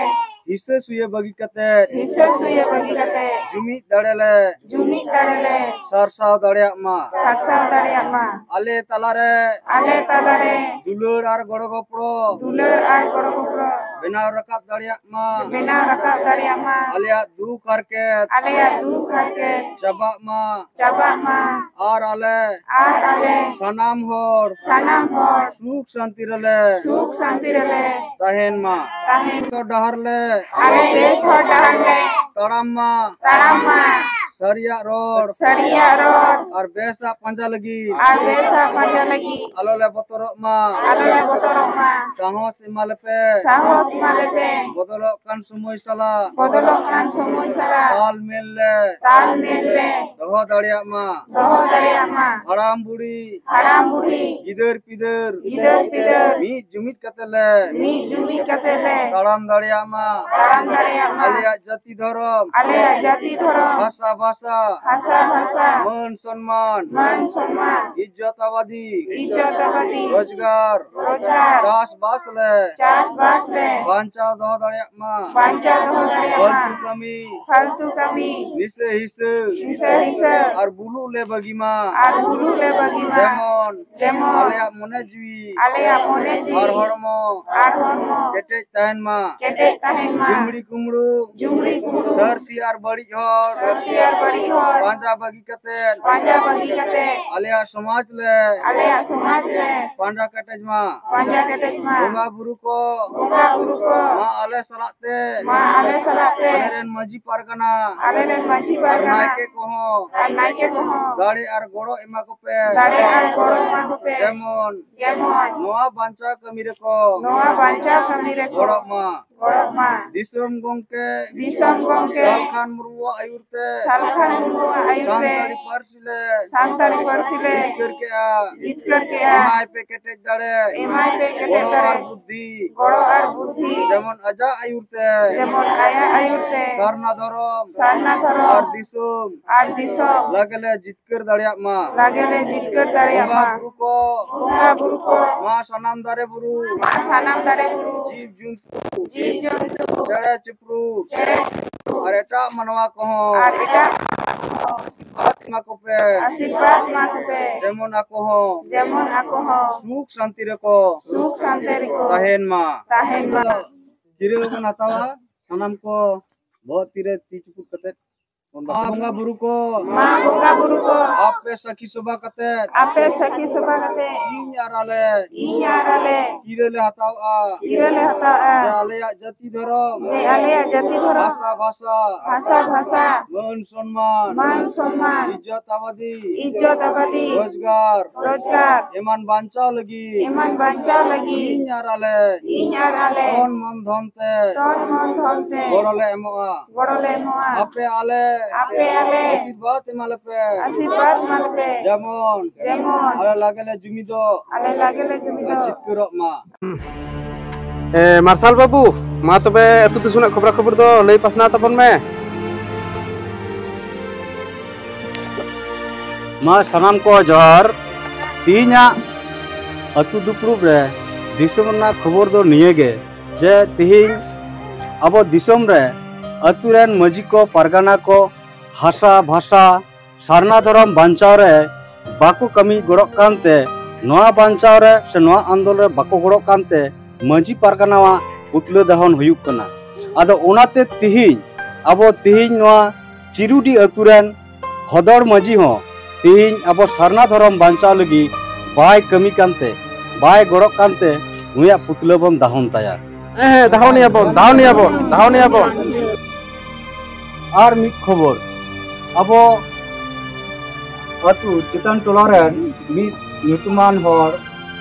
ᱦᱤᱥᱟᱹ ᱥᱩᱭᱟᱹ ᱵᱟᱹᱜᱤ ᱠᱟᱛᱮ, ᱦᱤᱥᱟᱹ ᱥᱩᱭᱟᱹ ᱵᱟᱹᱜᱤ ᱠᱟᱛᱮ, ᱡᱩᱢᱤᱫ ᱫᱟᱲᱮ ᱞᱮ, ᱡᱩᱢᱤᱫ ᱫᱟᱲᱮ ᱞᱮ, ᱥᱟᱨᱥᱟᱣ ᱫᱟᱲᱮᱭᱟᱜ ᱢᱟ, ᱥᱟᱨᱥᱟᱣ ᱫᱟᱲᱮᱭᱟᱜ ᱢᱟ, ᱟᱞᱮ ᱛᱟᱞᱟᱨᱮ, ᱟᱞᱮ ᱛᱟᱞᱟᱨᱮ, ᱫᱩᱞᱟᱹᱲ ᱟᱨ ᱜᱚᱲᱚ ᱜᱚᱯᱚᱲᱚ, ᱫᱩᱞᱟᱹᱲ ᱟᱨ ᱜᱚᱲᱚ ᱜᱚᱯᱚᱲᱚ, ᱵᱮᱱᱟᱣ ᱨᱟᱠᱟᱵ ᱫᱟᱲᱮᱭᱟᱜ ᱢᱟ, ᱵᱮᱱᱟᱣ ᱨᱟᱠᱟᱵ ᱫᱟᱲᱮᱭᱟᱜ ᱢᱟ, ᱟᱞᱮᱭᱟᱜ ᱫᱩᱠ ᱦᱟᱨᱠᱮᱛ, ᱟᱞᱮᱭᱟᱜ ᱫᱩᱠ ᱦᱟᱨᱠᱮᱛ, ᱪᱟᱵᱟᱜ ᱢᱟ, ᱪᱟᱵᱟᱜ ᱢᱟ, ᱟᱨ ᱟᱞᱮ, ᱟᱨ ᱟᱞᱮ, ᱥᱟᱱᱟᱢ ᱦᱚᱲ, ᱥᱟᱱᱟᱢ ᱦᱚᱲ, ᱥᱩᱠ ᱥᱟᱱᱛᱤ ᱨᱮᱞᱮ, ᱥᱩᱠ ᱥᱟᱱᱛᱤ ᱨᱮᱞᱮ, ᱛᱟᱦᱮᱱ ᱢᱟ, ᱛᱟᱦᱮᱱ ᱢᱟ, ᱰᱟᱦᱟᱨ ᱞᱮ, ᱟᱞᱮ ᱵᱮᱥ ᱦᱚᱨ ᱰᱟᱦᱟᱨ ᱞᱮ, ᱛᱟᱲᱟᱢ ᱢᱟ, ᱛᱟᱲᱟᱢ ᱢᱟ, ᱥᱟᱹᱨᱤᱭᱟᱜ ᱨᱚᱲ᱾ ᱥᱟᱹᱨᱤᱭᱟᱜ ᱨᱚᱲ᱾ ᱟᱨ ᱵᱮᱥᱟᱜ ᱯᱟᱸᱡᱟ ᱞᱟᱹᱜᱤᱫ᱾ ᱟᱨ ᱵᱮᱥᱟᱜ ᱯᱟᱸᱡᱟ ᱞᱟᱹᱜᱤᱫ᱾ ᱟᱞᱚ ᱞᱮ ᱵᱚᱛᱚᱨᱚᱜ ᱢᱟ᱾ ᱟᱞᱚ ᱞᱮ ᱵᱚᱛᱚᱨᱚᱜ ᱢᱟ᱾ ᱥᱟᱦᱚᱥ ᱮᱢᱟ ᱞᱮᱯᱮ᱾ ᱥᱟᱦᱚᱥ ᱮᱢᱟ ᱞᱮᱯᱮ᱾ ᱵᱚᱫᱚᱞᱚᱜ ᱠᱟᱱ ᱥᱚᱢᱚᱭ ᱥᱟᱞᱟᱜ᱾ ᱵᱚᱫᱚᱞᱚᱜ ᱠᱟᱱ ᱥᱚᱢᱚᱭ ᱥᱟᱞᱟᱜ᱾ ᱛᱟᱞ ᱢᱮᱞ ᱞᱮ᱾ ᱛᱟᱞ ᱢᱮᱞ ᱞᱮ᱾ ᱫᱚᱦᱚ ᱫᱟᱲᱮᱭᱟᱜ ᱢᱟ᱾ ᱫᱚᱦᱚ ᱫᱟᱲᱮᱭᱟᱜ ᱢᱟ᱾ ᱦᱟᱲᱟᱢ ᱵᱩᱲᱦᱤ᱾ ᱦᱟᱲᱟᱢ ᱵᱩᱲᱦᱤ᱾ ᱜᱤᱫᱟᱹᱨ ᱯᱤᱫᱟᱹᱨ᱾ ᱜᱤᱫᱟᱹᱨ ᱯᱤᱫᱟᱹᱨ᱾ ᱢᱤᱫ ᱡᱩᱢᱤᱫ ᱠᱟᱛᱮ ᱞᱮ᱾ ᱢᱤᱫ ᱡᱩᱢᱤᱫ ᱠᱟᱛᱮ ᱞᱮ᱾ ᱛᱟᱲᱟᱢ ᱫᱟᱲᱮᱭᱟᱜ ᱢᱟ᱾ ᱛᱟᱲᱟᱢ ᱫᱟᱲᱮᱭᱟᱜ ᱢᱟ᱾ ᱟᱞᱮᱭᱟᱜ ᱡᱟᱹᱛᱤ ᱫᱷᱚᱨᱚᱢ᱾ ᱟᱞᱮᱭᱟᱜ ᱡᱟᱹᱛᱤ ᱫᱷᱚᱨᱚᱢ᱾ ᱵᱷᱟᱥᱟ ᱵᱷᱟᱥᱟ᱾ ᱵᱷᱟᱥᱟ ᱵᱷᱟᱥᱟ᱾ ᱢᱟᱹᱱ ᱥᱚᱱᱢᱟᱱ᱾ ᱢᱟᱹᱱ ᱥᱚᱱᱢᱟᱱ᱾ ᱤᱡᱽᱡᱚᱛ ᱟᱵᱟᱫᱤ᱾ ᱤᱡᱽᱡᱚᱛ ᱟᱵᱟᱫᱤ᱾ ᱨᱳᱡᱽᱜᱟᱨ᱾ ᱨᱳᱡᱽᱜᱟᱨ᱾ ᱪᱟᱥ ᱵᱟᱥ ᱞᱮ᱾ ᱪᱟᱥ ᱵᱟᱥ ᱞᱮ᱾ ᱵᱟᱧᱪᱟᱣ ᱫᱚᱦᱚ ᱫᱟᱲᱮᱭᱟᱜ ᱢᱟ᱾ ᱵᱟᱧᱪᱟᱣ ᱫᱚᱦᱚ ᱫᱟᱲᱮᱭᱟᱜ ᱢᱟ᱾ ᱯᱷᱟᱞᱛᱩ ᱠᱟᱹᱢᱤ᱾ ᱯᱷᱟᱞᱛᱩ ᱠᱟᱹᱢᱤ᱾ ᱱᱤᱥᱟᱹ ᱦᱤᱥᱟᱹ᱾ ᱱᱤᱥᱟᱹ ᱦᱤᱥᱟᱹ᱾ ᱟᱨ ᱵᱩᱞᱩᱜ ᱞᱮ ᱵᱟᱹᱜᱤ ᱢᱟ᱾ ᱟᱨ ᱵᱩᱞᱩᱜ ᱞᱮ ᱵᱟᱹᱜᱤ ᱢᱟ᱾ ᱡᱮᱢᱚᱱ᱾ ᱡᱮᱢᱚᱱ᱾ ᱟᱞᱮᱭᱟᱜ ᱢᱚᱱᱮ ᱡᱤᱣᱤ᱾ ᱟᱞᱮᱭᱟᱜ ᱢᱚᱱᱮ ᱡᱤᱣᱤ᱾ ᱟᱨ ᱦᱚᱲᱢᱚ᱾ ᱟᱨ ᱦᱚᱲᱢᱚ᱾ ᱠᱮᱴᱮᱡ ᱛᱟᱦᱮᱱ ᱢᱟ᱾ ᱠᱮᱴᱮᱡ ᱛᱟᱦᱮᱱ ᱢᱟ᱾ ᱡᱩᱢᱲᱤ ᱠᱩᱢᱲᱩ᱾ ᱡᱩᱢᱲᱤ ᱠᱩᱢᱲᱩ᱾ ᱥᱟᱹᱨᱛᱷᱤ ᱟᱨ ᱵᱟᱹᱲᱤᱡ ᱦᱚᱲ᱾ ᱥᱟᱹᱨᱛᱷᱤ ᱟᱨ ᱵᱟᱹᱲᱤᱡ ᱦᱚᱲ᱾ ᱯᱟᱸᱡᱟ ᱵᱟᱹᱜᱤ ᱠᱟᱛᱮ᱾ ᱯᱟᱸᱡᱟ ᱵᱟᱹᱜᱤ ᱠᱟᱛᱮ᱾ ᱟᱞᱮᱭᱟᱜ ᱥᱚᱢᱟᱡᱽ ᱞᱮ᱾ ᱟᱞᱮᱭᱟᱜ ᱥᱚᱢᱟᱡᱽ ᱞᱮ᱾ ᱯᱟᱸᱡᱟ ᱠᱮᱴᱮᱡ ᱢᱟ᱾ ᱯᱟᱸᱡᱟ ᱠᱮᱴᱮᱡ ᱢᱟ᱾ ᱵᱚᱸᱜᱟ ᱵᱩᱨᱩ ᱠᱚ᱾ ᱵᱚᱸᱜᱟ ᱵᱩᱨᱩ ᱠᱚ᱾ ᱢᱟ ᱟᱞᱮ ᱥᱟᱞᱟᱜ ᱛᱮ᱾ ᱢᱟ ᱟᱞᱮ ᱥᱟᱞᱟᱜ ᱛᱮ᱾ ᱟᱞᱮ ᱨᱮᱱ ᱢᱟᱹᱡᱷᱤ ᱯᱟᱨᱜᱟᱱᱟ᱾ ᱟᱞᱮ ᱨᱮᱱ ᱢᱟᱹᱡᱷᱤ ᱟᱨ ᱯᱟᱨᱜᱟᱱᱟ᱾ ᱱᱟᱭᱠᱮ ᱠᱚᱦᱚᱸ᱾ ᱟᱨ ᱱᱟᱭᱠᱮ ᱠᱚᱦᱚᱸ᱾ ᱫᱟᱲᱮ ᱟᱨ ᱜᱚᱲᱚ ᱮᱢᱟ ᱠᱚᱯᱮ᱾ ᱫᱟᱲᱮ ᱟᱨ ᱜᱚᱲᱚ ᱮᱢᱟ ᱠᱚᱯᱮ᱾ ᱡᱮᱢᱚᱱ᱾ ᱡᱮᱢᱚᱱ᱾ ᱱᱚᱣᱟ ᱵᱟᱧᱪᱟᱣ ᱠᱟᱹᱢᱤ ᱨᱮᱠᱚ᱾ ᱱᱚᱣᱟ ᱵᱟᱧᱪᱟᱣ ᱠᱟᱹᱢᱤ ᱨᱮᱠᱚ᱾ ᱜᱚᱲᱚᱜ ᱢᱟ᱾ ᱜᱚᱲᱚᱜ ᱢᱟ᱾ ᱫᱤᱥᱚᱢ ᱜᱚᱢᱠᱮ᱾ ᱫᱤᱥᱚᱢ ᱜᱚᱢᱠᱮ᱾ ᱥᱟᱞᱠᱷᱟᱱ ᱢᱩᱨᱢᱩᱣᱟᱜ ᱟᱹᱭᱩᱨ ᱛᱮ᱾ ᱥᱟᱞᱠᱷᱟᱱ ᱢᱩᱨᱢᱩᱣᱟᱜ ᱟᱹᱭᱩᱨ ᱛᱮ᱾ ᱥᱟᱱᱛᱟᱲᱤ ᱯᱟᱹᱨᱥᱤ ᱞᱮ᱾ ᱥᱟᱱᱛᱟᱲᱤ ᱯᱟᱹᱨᱥᱤ ᱞᱮ᱾ ᱡᱤᱛᱠᱟᱹᱨ ᱠᱮᱜᱼᱟ᱾ ᱡᱤᱛᱠᱟᱹᱨ ᱠᱮᱜᱼᱟ᱾ ᱮᱢᱟᱭ ᱯᱮ ᱠᱮᱴᱮᱡ ᱫᱟᱲᱮ᱾ ᱮᱢᱟᱭ ᱯᱮ ᱠᱮᱴᱮᱡ ᱜᱚᱲᱚ ᱫᱟᱲᱮ᱾ ᱟᱨ ᱵᱩᱫᱽᱫᱷᱤ᱾ ᱜᱚᱲᱚ ᱟᱨ ᱵᱩᱫᱽᱫᱷᱤ᱾ ᱡᱮᱢᱚᱱ ᱟᱡᱟᱜ ᱟᱹᱭᱩᱨ ᱛᱮ᱾ ᱡᱮᱢᱚᱱ ᱟᱭᱟᱜ ᱟᱹᱭᱩᱨ ᱛᱮ᱾ ᱥᱟᱨᱱᱟ ᱫᱷᱚᱨᱚᱢ᱾ ᱥᱟᱨᱱᱟ ᱫᱷᱚᱨᱚᱢ᱾ ᱟᱨ ᱫᱤᱥᱚᱢ᱾ ᱟᱨ ᱫᱤᱥᱚᱢ᱾ ᱞᱟᱜᱮ ᱞᱮ ᱡᱤᱛᱠᱟᱹᱨ ᱫᱟᱲᱮᱭᱟᱜ ᱢᱟ᱾ ᱞᱟᱜᱮ ᱞᱮ ᱡᱤᱛᱠᱟᱹᱨ ᱫᱟᱲᱮᱭᱟᱜ ᱵᱚᱸᱜᱟ ᱢᱟ᱾ ᱵᱩᱨᱩ ᱠᱚ᱾ ᱵᱚᱸᱜᱟ ᱵᱩᱨᱩ ᱠᱚ᱾ ᱢᱟ ᱥᱟᱱᱟᱢ ᱫᱟᱨᱮ ᱵᱩᱨᱩ᱾ ᱢᱟ ᱥᱟᱱᱟᱢ ᱫᱟᱨᱮ ᱵᱩᱨᱩ᱾ ᱡᱤᱵᱽ ᱡᱚᱱᱛᱩ᱾ ᱡᱤᱵᱽ ᱡᱚᱱᱛᱩ᱾ ᱪᱮᱬᱮ ᱪᱤᱯᱨᱩ᱾ ᱪᱮᱬᱮ ᱪᱤᱯᱨᱩ᱾ ᱟᱨ ᱮᱴᱟᱜ ᱢᱟᱱᱣᱟ ᱠᱚᱦᱚᱸ᱾ ᱟᱨ ᱮᱴᱟᱜ᱾ ᱟᱥᱤᱨᱵᱟᱫᱽ ᱮᱢᱟ ᱠᱚᱯᱮ᱾ ᱟᱥᱤᱨᱵᱟᱫᱽ ᱮᱢᱟ ᱠᱚᱯᱮ᱾ ᱡᱮᱢᱚᱱ ᱟᱠᱚ ᱦᱚᱸ᱾ ᱡᱮᱢᱚᱱ ᱟᱠᱚ ᱦᱚᱸ᱾ ᱥᱩᱠ ᱥᱟᱱᱛᱤ ᱨᱮᱠᱚ᱾ ᱥᱩᱠ ᱥᱟᱱᱛᱤ ᱨᱮᱠᱚ᱾ ᱛᱟᱦᱮᱱ ᱢᱟ᱾ ᱛᱟᱦᱮᱱ ᱢᱟ᱾ ᱡᱤᱨᱟᱹᱣ ᱵᱚᱱ ᱦᱟᱛᱟᱣᱟ᱾ ᱥᱟᱱᱟᱢ ᱠᱚ ᱵᱚᱦᱚᱜ ᱛᱤᱨᱮ ᱛᱤ ᱪᱩᱯᱩᱫ ᱠᱟᱛᱮ᱾ ᱢᱟ ᱵᱚᱸᱜᱟ ᱵᱩᱨᱩ ᱠᱚ, ᱢᱟ ᱵᱚᱸᱜᱟ ᱵᱩᱨᱩ ᱠᱚ, ᱟᱯᱮ ᱥᱟᱹᱠᱷᱤ ᱥᱚᱵᱷᱟ ᱠᱟᱛᱮ, ᱟᱯᱮ ᱥᱟᱹᱠᱷᱤ ᱥᱚᱵᱷᱟ ᱠᱟᱛᱮ, ᱤᱧ ᱟᱨ ᱟᱞᱮ, ᱤᱧ ᱟᱨ ᱟᱞᱮ, ᱠᱤᱨᱟᱹ ᱞᱮ ᱦᱟᱛᱟᱣᱟ, ᱠᱤᱨᱟᱹ ᱞᱮ ᱦᱟᱛᱟᱣᱟ, ᱡᱮ ᱟᱞᱮᱭᱟᱜ ᱡᱟᱹᱛᱤ ᱫᱷᱚᱨᱚᱢ, ᱡᱮ ᱟᱞᱮᱭᱟᱜ ᱡᱟᱹᱛᱤ ᱫᱷᱚᱨᱚᱢ, ᱵᱷᱟᱥᱟ ᱵᱷᱟᱥᱟ, ᱵᱷᱟᱥᱟ ᱵᱷᱟᱥᱟ, ᱢᱟᱹᱱ ᱥᱚᱱᱢᱟᱱ, ᱢᱟᱹᱱ ᱥᱚᱱᱢᱟᱱ, ᱤᱡᱽᱡᱚᱛ ᱟᱵᱟᱫᱤ, ᱤᱡᱽᱡᱚᱛ ᱟᱵᱟᱫᱤ, ᱨᱳᱡᱽᱜᱟᱨ, ᱨᱳᱡᱽᱜᱟᱨ, ᱮᱢᱟᱱ ᱵᱟᱧᱪᱟᱣ ᱞᱟᱹᱜᱤᱫ, ᱮᱢᱟᱱ ᱵᱟᱧᱪᱟᱣ ᱞᱟᱹᱜᱤᱫ, ᱤᱧ ᱟᱨ ᱟᱞᱮ, ᱤᱧ ᱟᱨ ᱟᱞᱮ, ᱛᱚᱱ ᱢᱚᱱ ᱫᱷᱚᱱ ᱛᱮ, ᱛᱚᱱ ᱢᱚᱱ ᱫᱷᱚᱱ ᱛᱮ, ᱜᱚᱲᱚ ᱞᱮ ᱮᱢᱚᱜᱼᱟ, ᱜᱚᱲᱚ ᱞᱮ ᱮᱢᱚᱜᱼᱟ, ᱟᱯᱮ ᱟᱞᱮ, ᱟᱯᱮ ᱟᱞᱮ, ᱟᱥᱤᱨᱵᱟᱫᱽ ᱮᱢᱟ ᱞᱮᱯᱮ, ᱟᱥᱤᱨᱵᱟᱫᱽ ᱮᱢᱟ ᱞᱮᱯᱮ, ᱡᱮᱢᱚᱱ, ᱡᱮᱢᱚᱱ, ᱟᱞᱮ ᱞᱟᱜᱮ ᱞᱮ ᱡᱩᱢᱤᱫᱚᱜ, ᱟᱞᱮ ᱞᱟᱜᱮ ᱞᱮ ᱡᱩᱢᱤᱫᱚᱜ, ᱡᱤᱛᱠᱟᱹᱨᱚᱜ ᱢᱟ᱾ ᱮ, ᱢᱟᱨᱥᱟᱞ ᱵᱟᱹᱵᱩ, ᱢᱟ ᱛᱚᱵᱮ ᱟᱹᱛᱩ ᱫᱤᱥᱚᱢ ᱨᱮᱱᱟᱜ ᱠᱷᱚᱵᱽᱨᱟ ᱠᱷᱚᱵᱚᱨ ᱫᱚ ᱞᱟᱹᱭ ᱯᱟᱥᱱᱟᱣ ᱛᱟᱵᱚᱱ ᱢᱮ᱾ ᱢᱟ ᱥᱟᱱᱟᱢ ᱠᱚ ᱡᱚᱦᱟᱨ᱾ ᱛᱮᱦᱮᱧᱟᱜ ᱟᱹᱛᱩ ᱫᱩᱯᱲᱩᱵ ᱨᱮ ᱫᱤᱥᱚᱢ ᱨᱮᱱᱟᱜ ᱠᱷᱚᱵᱚᱨ ᱫᱚ ᱱᱤᱭᱟᱹ ᱜᱮ ᱡᱮ ᱛᱮᱦᱮᱧ ᱟᱵᱚ ᱫᱤᱥᱚᱢ ᱨᱮ ᱟᱹᱛᱩ ᱨᱮᱱ ᱢᱟᱹᱡᱷᱤ ᱠᱚ, ᱯᱟᱨᱜᱟᱱᱟ ᱠᱚ, ᱦᱟᱥᱟ ᱵᱷᱟᱥᱟ, ᱥᱟᱨᱱᱟ ᱫᱷᱚᱨᱚᱢ ᱵᱟᱧᱪᱟᱣ ᱨᱮ ᱵᱟᱠᱚ ᱠᱟᱹᱢᱤ ᱜᱚᱲᱚᱜ ᱠᱟᱱᱛᱮ, ᱱᱚᱣᱟ ᱵᱟᱧᱪᱟᱣ ᱨᱮ ᱥᱮ ᱱᱚᱣᱟ ᱟᱱᱫᱳᱞᱚᱱ ᱨᱮ ᱵᱟᱠᱚ ᱜᱚᱲᱚᱜ ᱠᱟᱱᱛᱮ, ᱢᱟᱹᱡᱷᱤ ᱯᱟᱨᱜᱟᱱᱟᱣᱟᱜ ᱯᱩᱛᱞᱟᱹ ᱫᱟᱦᱚᱱ ᱦᱩᱭᱩᱜ ᱠᱟᱱᱟ᱾ ᱟᱫᱚ ᱚᱱᱟᱛᱮ ᱛᱤᱦᱤᱧ ᱟᱵᱚ ᱛᱤᱦᱤᱧ ᱱᱚᱣᱟ ᱪᱤᱨᱩᱰᱤ ᱟᱹᱛᱩ ᱨᱮᱱ ᱦᱚᱫᱚᱲ ᱢᱟᱹᱡᱷᱤ ᱦᱚᱸ ᱛᱤᱦᱤᱧ ᱟᱵᱚ ᱥᱟᱨᱱᱟ ᱫᱷᱚᱨᱚᱢ ᱵᱟᱧᱪᱟᱣ ᱞᱟᱹᱜᱤᱫ ᱵᱟᱭ ᱠᱟᱹᱢᱤ ᱠᱟᱱᱛᱮ, ᱵᱟᱭ ᱜᱚᱲᱚᱜ ᱠᱟᱱᱛᱮ, ᱱᱩᱭᱟᱜ ᱯᱩᱛᱞᱟᱹ ᱵᱚᱱ ᱫᱟᱦᱚᱱ ᱛᱟᱭᱟ᱾ ᱦᱮᱸ, ᱦᱮᱸ, ᱫᱟᱦᱚᱱᱮᱭᱟ ᱵᱚᱱ, ᱫᱟᱦᱚᱱᱮᱭᱟ ᱵᱚᱱ, ᱫᱟᱦᱚᱱᱮᱭᱟ ᱵᱚᱱ᱾ ᱟᱨ ᱢᱤᱫ ᱠᱷᱚᱵᱚᱨ, ᱟᱵᱚ ᱟᱹᱛᱩ ᱪᱮᱛᱟᱱ ᱴᱚᱞᱟ ᱨᱮᱱ ᱢᱤᱫ ᱧᱩᱛᱩᱢᱟᱱ ᱦᱚᱲ,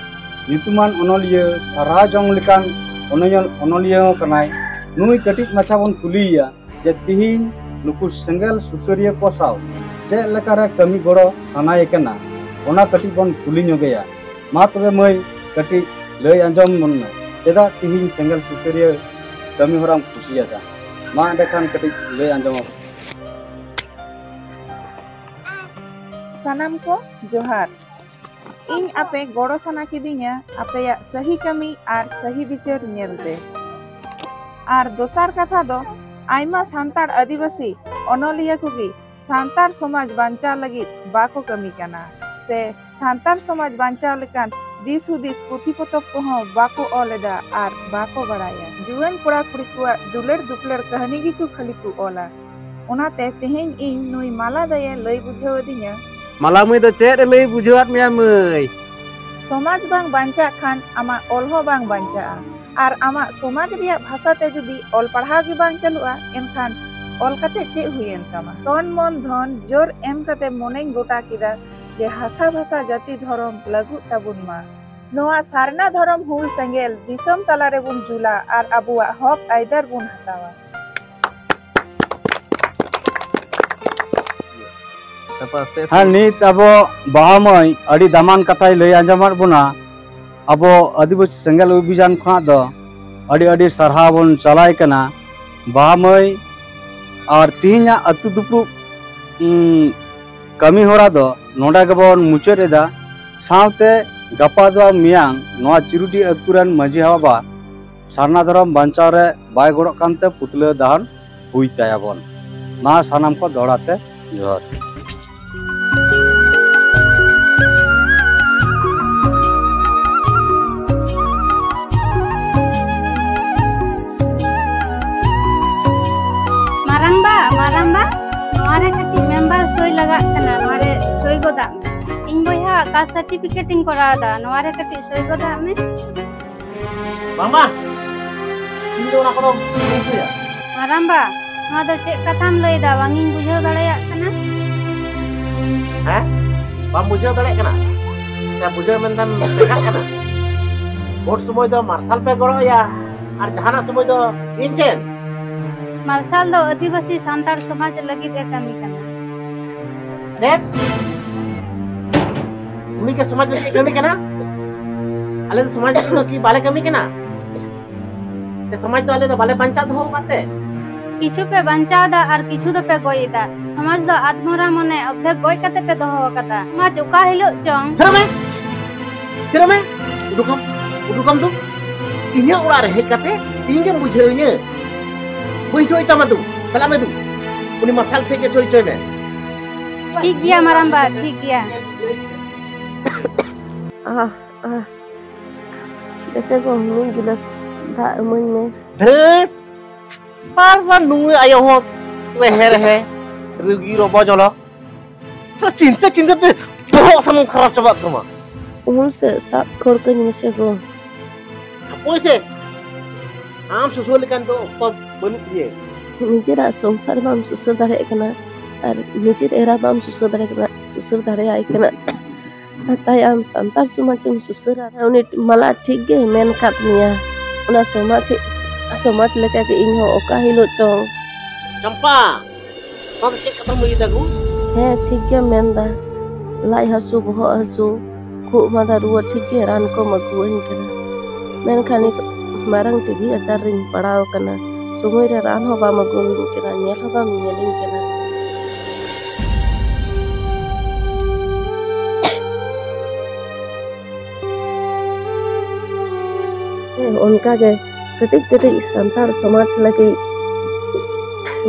ᱧᱩᱛᱩᱢᱟᱱ ᱚᱱᱚᱞᱤᱭᱟᱹ, ᱥᱟᱨᱦᱟᱣ ᱡᱚᱝ ᱞᱮᱠᱟᱱ ᱚᱱᱚᱞᱤᱭᱟᱹ, ᱚᱱᱚᱞᱤᱭᱟᱹ ᱦᱚᱸ ᱠᱟᱱᱟᱭ᱾ ᱱᱩᱭ ᱠᱟᱹᱴᱤᱡ ᱢᱟᱪᱷᱟ ᱵᱚᱱ ᱠᱩᱞᱤᱭᱮᱭᱟ ᱡᱮ ᱛᱤᱦᱤᱧ ᱱᱩᱠᱩ ᱥᱮᱸᱜᱮᱞ ᱥᱩᱥᱟᱹᱨᱤᱭᱟᱹ ᱠᱚ ᱥᱟᱶ ᱪᱮᱫ ᱞᱮᱠᱟᱨᱮ ᱠᱟᱹᱢᱤ ᱜᱚᱲᱚ ᱥᱟᱱᱟᱭᱮ ᱠᱟᱱᱟ, ᱚᱱᱟ ᱠᱟᱹᱴᱤᱡ ᱵᱚᱱ ᱠᱩᱞᱤ ᱧᱚᱜᱮᱭᱟ᱾ ᱢᱟ ᱛᱚᱵᱮ ᱢᱟᱹᱭ, ᱠᱟᱹᱴᱤᱡ ᱞᱟᱹᱭ ᱟᱸᱡᱚᱢ ᱵᱚᱱ ᱢᱮ, ᱪᱮᱫᱟᱜ ᱛᱤᱦᱤᱧ ᱥᱮᱸᱜᱮᱞ ᱥᱩᱥᱟᱹᱨᱤᱭᱟᱹ ᱠᱟᱹᱢᱤ ᱦᱚᱨᱟᱢ ᱠᱩᱥᱤᱭᱟᱫᱟ? ᱢᱟ ᱮᱸᱰᱮᱠᱷᱟᱱ ᱠᱟᱹᱴᱤᱡ ᱞᱟᱹᱭ ᱟᱸᱡᱚᱢ ᱟᱵᱚᱱ᱾ ᱥᱟᱱᱟᱢ ᱠᱚ ᱡᱚᱦᱟᱨ᱾ ᱤᱧ ᱟᱯᱮ ᱜᱚᱲᱚ ᱥᱟᱱᱟ ᱠᱤᱫᱤᱧᱟ ᱟᱯᱮᱭᱟᱜ ᱥᱟᱹᱦᱤ ᱠᱟᱹᱢᱤ ᱟᱨ ᱥᱟᱹᱦᱤ ᱵᱤᱪᱟᱹᱨ ᱧᱮᱞᱛᱮ᱾ ᱟᱨ ᱫᱚᱥᱟᱨ ᱠᱟᱛᱷᱟ ᱫᱚ, ᱟᱭᱢᱟ ᱥᱟᱱᱛᱟᱲ ᱟᱹᱫᱤᱵᱟᱹᱥᱤ ᱚᱱᱚᱞᱤᱭᱟᱹ ᱠᱚᱜᱮ ᱥᱟᱱᱛᱟᱲ ᱥᱚᱢᱟᱡᱽ ᱵᱟᱧᱪᱟᱣ ᱞᱟᱹᱜᱤᱫ ᱵᱟᱠᱚ ᱠᱟᱹᱢᱤ ᱠᱟᱱᱟ, ᱥᱮ ᱥᱟᱱᱛᱟᱲ ᱥᱚᱢᱟᱡᱽ ᱵᱟᱧᱪᱟᱣ ᱞᱮᱠᱟᱱ ᱫᱤᱥ ᱦᱩᱫᱤᱥ ᱯᱩᱛᱷᱤ ᱯᱚᱛᱚᱵ ᱠᱚᱦᱚᱸ ᱵᱟᱠᱚ ᱚᱞ ᱮᱫᱟ ᱟᱨ ᱵᱟᱠᱚ ᱵᱟᱲᱟᱭᱟ᱾ ᱡᱩᱣᱟᱹᱱ ᱠᱚᱲᱟ ᱠᱩᱲᱤ ᱠᱚᱣᱟᱜ ᱫᱩᱞᱟᱹᱲ ᱫᱩᱯᱞᱟᱹᱲ ᱠᱟᱹᱦᱱᱤ ᱜᱮᱠᱚ ᱠᱷᱟᱹᱞᱤ ᱠᱚ ᱚᱞᱟ᱾ ᱚᱱᱟᱛᱮ ᱛᱮᱦᱮᱧ ᱤᱧ ᱱᱩᱭ ᱢᱟᱞᱟ ᱫᱟᱹᱭᱮ ᱞᱟᱹᱭ ᱵᱩᱡᱷᱟᱹᱣ ᱟᱹᱫᱤᱧᱟ᱾ ᱢᱟᱞᱟ ᱢᱟᱹᱭ ᱫᱚ ᱪᱮᱫ ᱮ ᱞᱟᱹᱭ ᱵᱩᱡᱷᱟᱹᱣᱟᱫ ᱢᱮᱭᱟ ᱢᱟᱹᱭ? ᱥᱚᱢᱟᱡᱽ ᱵᱟᱝ ᱵᱟᱧᱪᱟᱜ ᱠᱷᱟᱱ ᱟᱢᱟᱜ ᱚᱞ ᱦᱚᱸ ᱵᱟᱝ ᱵᱟᱧᱪᱟᱜᱼᱟ, ᱟᱨ ᱟᱢᱟᱜ ᱥᱚᱢᱟᱡᱽ ᱨᱮᱭᱟᱜ ᱵᱷᱟᱥᱟ ᱛᱮ ᱡᱩᱫᱤ ᱚᱞ ᱯᱟᱲᱦᱟᱣ ᱜᱮ ᱵᱟᱝ ᱪᱟᱹᱞᱩᱜᱼᱟ, ᱮᱱᱠᱷᱟᱱ ᱚᱞ ᱠᱟᱛᱮ ᱪᱮᱫ ᱦᱩᱭᱮᱱ ᱛᱟᱢᱟ? ᱛᱚᱱ ᱢᱚᱱ ᱫᱷᱚᱱ ᱡᱳᱨ ᱮᱢ ᱠᱟᱛᱮ ᱢᱚᱱᱮᱧ ᱜᱚᱴᱟ ᱠᱮᱫᱟ ᱡᱮ ᱦᱟᱥᱟ ᱵᱷᱟᱥᱟ ᱡᱟᱹᱛᱤ ᱫᱷᱚᱨᱚᱢ ᱞᱟᱹᱜᱩᱜ ᱛᱟᱵᱚᱱ ᱢᱟ᱾ ᱱᱚᱣᱟ ᱥᱟᱨᱱᱟ ᱫᱷᱚᱨᱚᱢ ᱦᱩᱞ ᱥᱮᱸᱜᱮᱞ ᱫᱤᱥᱚᱢ ᱛᱟᱞᱟ ᱨᱮᱵᱚᱱ ᱡᱩᱞᱟ ᱟᱨ ᱟᱵᱚᱣᱟᱜ ᱦᱚᱠ ᱟᱹᱭᱫᱟᱹᱨ ᱵᱚᱱ ᱦᱟᱛᱟᱣᱟ᱾ ᱟᱨ ᱱᱤᱛ ᱟᱵᱚ ᱵᱟᱦᱟ ᱢᱟᱹᱭ ᱟᱹᱰᱤ ᱫᱟᱢᱟᱱ ᱠᱟᱛᱷᱟᱭ ᱞᱟᱹᱭ ᱟᱸᱡᱚᱢᱟᱫ ᱵᱚᱱᱟ᱾ ᱟᱵᱚ ᱟᱹᱫᱤᱵᱟᱹᱥᱤ ᱥᱮᱸᱜᱮᱞ ᱚᱵᱷᱤᱡᱟᱱ ᱠᱷᱚᱱᱟᱜ ᱫᱚ ᱟᱹᱰᱤ ᱟᱹᱰᱤ ᱥᱟᱨᱦᱟᱣ ᱵᱚᱱ ᱪᱟᱞᱟᱭ ᱠᱟᱱᱟ ᱵᱟᱦᱟ ᱢᱟᱹᱭ᱾ ᱟᱨ ᱛᱤᱦᱤᱧᱟᱜ ᱟᱹᱛᱩ ᱫᱩᱯᱲᱩᱵ, ᱩᱸ, ᱠᱟᱹᱢᱤ ᱦᱚᱨᱟ ᱫᱚ ᱱᱚᱰᱮ ᱜᱮᱵᱚᱱ ᱢᱩᱪᱟᱹᱫ ᱮᱫᱟ᱾ ᱥᱟᱶᱛᱮ ᱜᱟᱯᱟ ᱫᱚ ᱢᱮᱭᱟᱝ ᱱᱚᱣᱟ ᱪᱤᱨᱩᱰᱤ ᱟᱹᱛᱩ ᱨᱮᱱ ᱢᱟᱹᱡᱷᱤ ᱵᱟᱵᱟ ᱥᱟᱨᱱᱟ ᱫᱷᱚᱨᱚᱢ ᱵᱟᱧᱪᱟᱣ ᱨᱮ ᱵᱟᱭ ᱜᱚᱲᱚᱜ ᱠᱟᱱᱛᱮ ᱯᱩᱛᱞᱟᱹ ᱫᱟᱦᱚᱱ ᱦᱩᱭ ᱛᱟᱭᱟᱵᱚᱱ᱾ ᱢᱟ ᱥᱟᱱᱟᱢ ᱠᱚ ᱫᱚᱦᱲᱟ ᱛᱮ ᱡᱚᱦᱟᱨ᱾ ᱢᱟᱨᱟᱝᱵᱟ, ᱢᱟᱨᱟᱝᱵᱟ, ᱱᱚᱣᱟ ᱨᱮ ᱠᱟᱹᱴᱤᱡ ᱢᱮᱢᱵᱟᱨ ᱥᱳᱭ ᱞᱟᱜᱟᱜ ᱠᱟᱱᱟ, ᱱᱚᱣᱟ ᱨᱮ ᱥᱳᱭ ᱜᱚᱫᱟᱜ ᱢᱮ᱾ ᱤᱧ ᱵᱚᱭᱦᱟ ᱠᱟᱥᱴ ᱥᱟᱨᱴᱤᱯᱷᱤᱠᱮᱴ ᱤᱧ ᱠᱚᱨᱟᱣ ᱮᱫᱟ, ᱱᱚᱣᱟ ᱨᱮ ᱠᱟᱹᱴᱤᱡ ᱥᱳᱭ ᱜᱚᱫᱟᱜ ᱢᱮ᱾ ᱵᱟᱝ, ᱵᱟᱝ, ᱤᱧ ᱫᱚ ᱚᱱᱟ ᱠᱚᱫᱚ ᱵᱟᱹᱧ ᱥᱳᱭᱟ᱾ ᱢᱟᱨᱟᱝᱵᱟ, ᱱᱚᱣᱟ ᱫᱚ ᱪᱮᱫ ᱠᱟᱛᱷᱟᱢ ᱞᱟᱹᱭ ᱮᱫᱟ? ᱵᱟᱝ ᱤᱧ ᱵᱩᱡᱷᱟᱹᱣ ᱫᱟᱲᱮᱭᱟᱜ ᱠᱟᱱᱟ᱾ ᱦᱮᱸ? ᱵᱟᱢ ᱵᱩᱡᱷᱟᱹᱣ ᱫᱟᱲᱮᱭᱟᱜ ᱠᱟᱱᱟ? ᱥᱮ ᱵᱩᱡᱷᱟᱹᱣ ᱢᱮᱱᱛᱮᱢ ᱪᱮᱸᱜᱷᱟᱜ ᱠᱟᱱᱟ? ᱵᱷᱳᱴ ᱥᱚᱢᱚᱭ ᱫᱚ ᱢᱟᱨᱥᱟᱞ ᱯᱮ ᱜᱚᱲᱚ ᱟᱭᱟ, ᱟᱨ ᱡᱟᱦᱟᱱᱟᱜ ᱥᱚᱢᱚᱭ ᱫᱚ ᱤᱧ ᱴᱷᱮᱱ᱾ ᱢᱟᱨᱥᱟᱞ ᱫᱚ ᱟᱹᱫᱤᱵᱟᱹᱥᱤ ᱥᱟᱱᱛᱟᱲ ᱥᱚᱢᱟᱡᱽ ᱞᱟᱹᱜᱤᱫ ᱮ ᱠᱟᱹᱢᱤ ᱠᱟᱱᱟ᱾ ᱪᱮᱫ? ᱩᱱᱤ ᱜᱮ ᱥᱚᱢᱟᱡᱽ ᱞᱟᱹᱜᱤᱫ ᱮ ᱠᱟᱹᱢᱤ ᱠᱟᱱᱟ? ᱟᱞᱮ ᱫᱚ ᱥᱚᱢᱟᱡᱽ ᱞᱟᱹᱜᱤᱫ ᱫᱚ ᱠᱤ ᱵᱟᱞᱮ ᱠᱟᱹᱢᱤ ᱠᱟᱱᱟ? ᱥᱮ ᱥᱚᱢᱟᱡᱽ ᱫᱚ ᱟᱞᱮ ᱫᱚ ᱵᱟᱞᱮ ᱵᱟᱧᱪᱟᱣ ᱫᱚᱦᱚ ᱟᱠᱟᱫ ᱛᱮ? ᱠᱤᱪᱷᱩ ᱯᱮ ᱵᱟᱧᱪᱟᱣ ᱮᱫᱟ ᱟᱨ ᱠᱤᱪᱷᱩ ᱫᱚᱯᱮ ᱜᱚᱡ ᱮᱫᱟ᱾ ᱥᱚᱢᱟᱡᱽ ᱫᱚ ᱟᱫᱢᱚᱨᱟ ᱢᱚᱱᱮ ᱚᱨᱫᱷᱮᱠ ᱜᱚᱡ ᱠᱟᱛᱮ ᱯᱮ ᱫᱚᱦᱚ ᱟᱠᱟᱫᱟ᱾ ᱥᱚᱢᱟᱡᱽ ᱚᱠᱟ ᱦᱤᱞᱳᱜ ᱪᱚᱝ᱾ ᱛᱷᱤᱨᱚᱜ ᱢᱮ! ᱛᱷᱤᱨᱚᱜ ᱢᱮ! ᱩᱰᱩᱠᱟᱢ, ᱩᱰᱩᱠᱟᱢ ᱫᱚ᱾ ᱤᱧᱟᱹᱜ ᱚᱲᱟᱜ ᱨᱮ ᱦᱮᱡ ᱠᱟᱛᱮ ᱤᱧ ᱜᱮᱢ ᱵᱩᱡᱷᱟᱹᱣᱤᱧᱟᱹ᱾ ᱵᱟᱹᱧ ᱥᱳᱭ ᱛᱟᱢᱟ ᱫᱩ᱾ ᱪᱟᱞᱟᱜ ᱢᱮ ᱫᱩ᱾ ᱩᱱᱤ ᱢᱟᱨᱥᱟᱞ ᱴᱷᱮᱡ ᱜᱮ ᱥᱳᱭ ᱦᱚᱪᱚᱭ ᱢᱮ᱾ ᱴᱷᱤᱠ ᱜᱮᱭᱟ ᱢᱟᱨᱟᱝᱵᱟ, ᱴᱷᱤᱠ ᱜᱮᱭᱟ᱾ ᱟᱦ, ᱟᱦ᱾ ᱵᱮᱥᱮ ᱜᱚ, ᱢᱤᱫ ᱜᱤᱞᱟᱹᱥ ᱫᱟᱜ ᱤᱢᱟᱹᱧ ᱢᱮ᱾ ᱫᱷᱟᱹᱴ! ᱟᱨ ᱥᱟ ᱱᱩᱭ ᱟᱭᱳ ᱦᱚᱸ ᱨᱮᱦᱮ ᱨᱮᱦᱮ, ᱨᱩᱜᱤ ᱨᱚᱵᱚ ᱡᱚᱞᱚ᱾ ᱥᱟᱞᱟ ᱪᱤᱱᱛᱟᱹ ᱪᱤᱱᱛᱟᱹ ᱛᱮ ᱵᱚᱦᱚᱜ ᱥᱟᱱᱟᱢ ᱠᱷᱟᱨᱟᱯ ᱪᱟᱵᱟᱜ ᱛᱟᱢᱟ᱾ ᱩᱢᱩᱞ ᱥᱮᱫ ᱥᱟᱵ ᱠᱷᱟᱹᱲ ᱠᱟᱹᱧ ᱢᱮᱥᱮ ᱜᱚ᱾ ᱦᱟᱯᱳᱭ ᱥᱮ, ᱟᱢ ᱥᱩᱥᱟᱹᱨ ᱞᱮᱠᱟᱱ ᱫᱚ ᱚᱠᱛᱚ ᱵᱟᱹᱱᱩᱜ ᱛᱤᱧᱟᱹ᱾ ᱱᱤᱡᱮᱨᱟᱜ ᱥᱚᱝᱥᱟᱨ ᱵᱟᱢ ᱥᱩᱥᱟᱹᱨ ᱫᱟᱲᱮᱭᱟᱜ ᱠᱟᱱᱟ ᱟᱨ ᱱᱤᱡᱮᱨ ᱮᱨᱟ ᱵᱟᱢ ᱥᱩᱥᱟᱹᱨ ᱫᱟᱲᱮᱭᱟᱜ ᱠᱟᱱᱟ, ᱥᱩᱥᱟᱹᱨ ᱫᱟᱲᱮᱭᱟᱭ ᱠᱟᱱᱟ᱾ ᱟᱨ ᱛᱟᱭ ᱟᱢ ᱥᱟᱱᱛᱟᱲ ᱥᱚᱢᱟᱡᱽ ᱮᱢ ᱥᱩᱥᱟᱹᱨᱟ᱾ ᱩᱱᱤ ᱢᱟᱞᱟ ᱴᱷᱤᱠ ᱜᱮ ᱢᱮᱱ ᱠᱟᱫ ᱢᱮᱭᱟ, ᱚᱱᱟ ᱥᱚᱢᱟᱡᱽ, ᱥᱚᱢᱟᱡᱽ ᱞᱮᱠᱟᱜᱮ ᱤᱧ ᱦᱚᱸ ᱚᱠᱟ ᱦᱤᱞᱳᱜ ᱪᱚᱝ᱾ ᱪᱟᱢᱯᱟ, ᱱᱚᱣᱟ ᱫᱚ ᱪᱮᱫ ᱠᱟᱛᱷᱟᱢ ᱞᱟᱹᱭ ᱫᱟ ᱜᱳ? ᱦᱮᱸ, ᱴᱷᱤᱠ ᱜᱮᱢ ᱢᱮᱱ ᱫᱟ᱾ ᱞᱟᱡ ᱦᱟᱹᱥᱩ, ᱵᱚᱦᱚᱜ ᱦᱟᱹᱥᱩ, ᱠᱷᱩᱜ ᱢᱟᱸᱫᱟ, ᱨᱩᱣᱟᱹ ᱴᱷᱤᱠ ᱜᱮ ᱨᱟᱱ ᱠᱚᱢ ᱟᱹᱜᱩᱣᱟᱹᱧ ᱠᱟᱱᱟ, ᱢᱮᱱᱠᱷᱟᱱ ᱱᱤᱛᱚᱜ ᱢᱟᱨᱟᱝ ᱴᱤᱵᱷᱤ ᱟᱡᱟᱨ ᱨᱤᱧ ᱯᱟᱲᱟᱣ ᱠᱟᱱᱟ᱾ ᱥᱚᱢᱚᱭ ᱨᱮ ᱨᱟᱱ ᱦᱚᱸ ᱵᱟᱢ ᱟᱹᱜᱩᱣᱟᱹᱧ ᱠᱟᱱᱟ, ᱧᱮᱞ ᱦᱚᱸ ᱵᱟᱢ ᱧᱮᱞᱤᱧ ᱠᱟᱱᱟ᱾ ᱦᱮᱸ, ᱚᱱᱠᱟ ᱜᱮ ᱠᱟᱹᱴᱤᱡ ᱠᱟᱹᱴᱤᱡ ᱥᱟᱱᱛᱟᱲ ᱥᱚᱢᱟᱡᱽ ᱞᱟᱹᱜᱤᱫ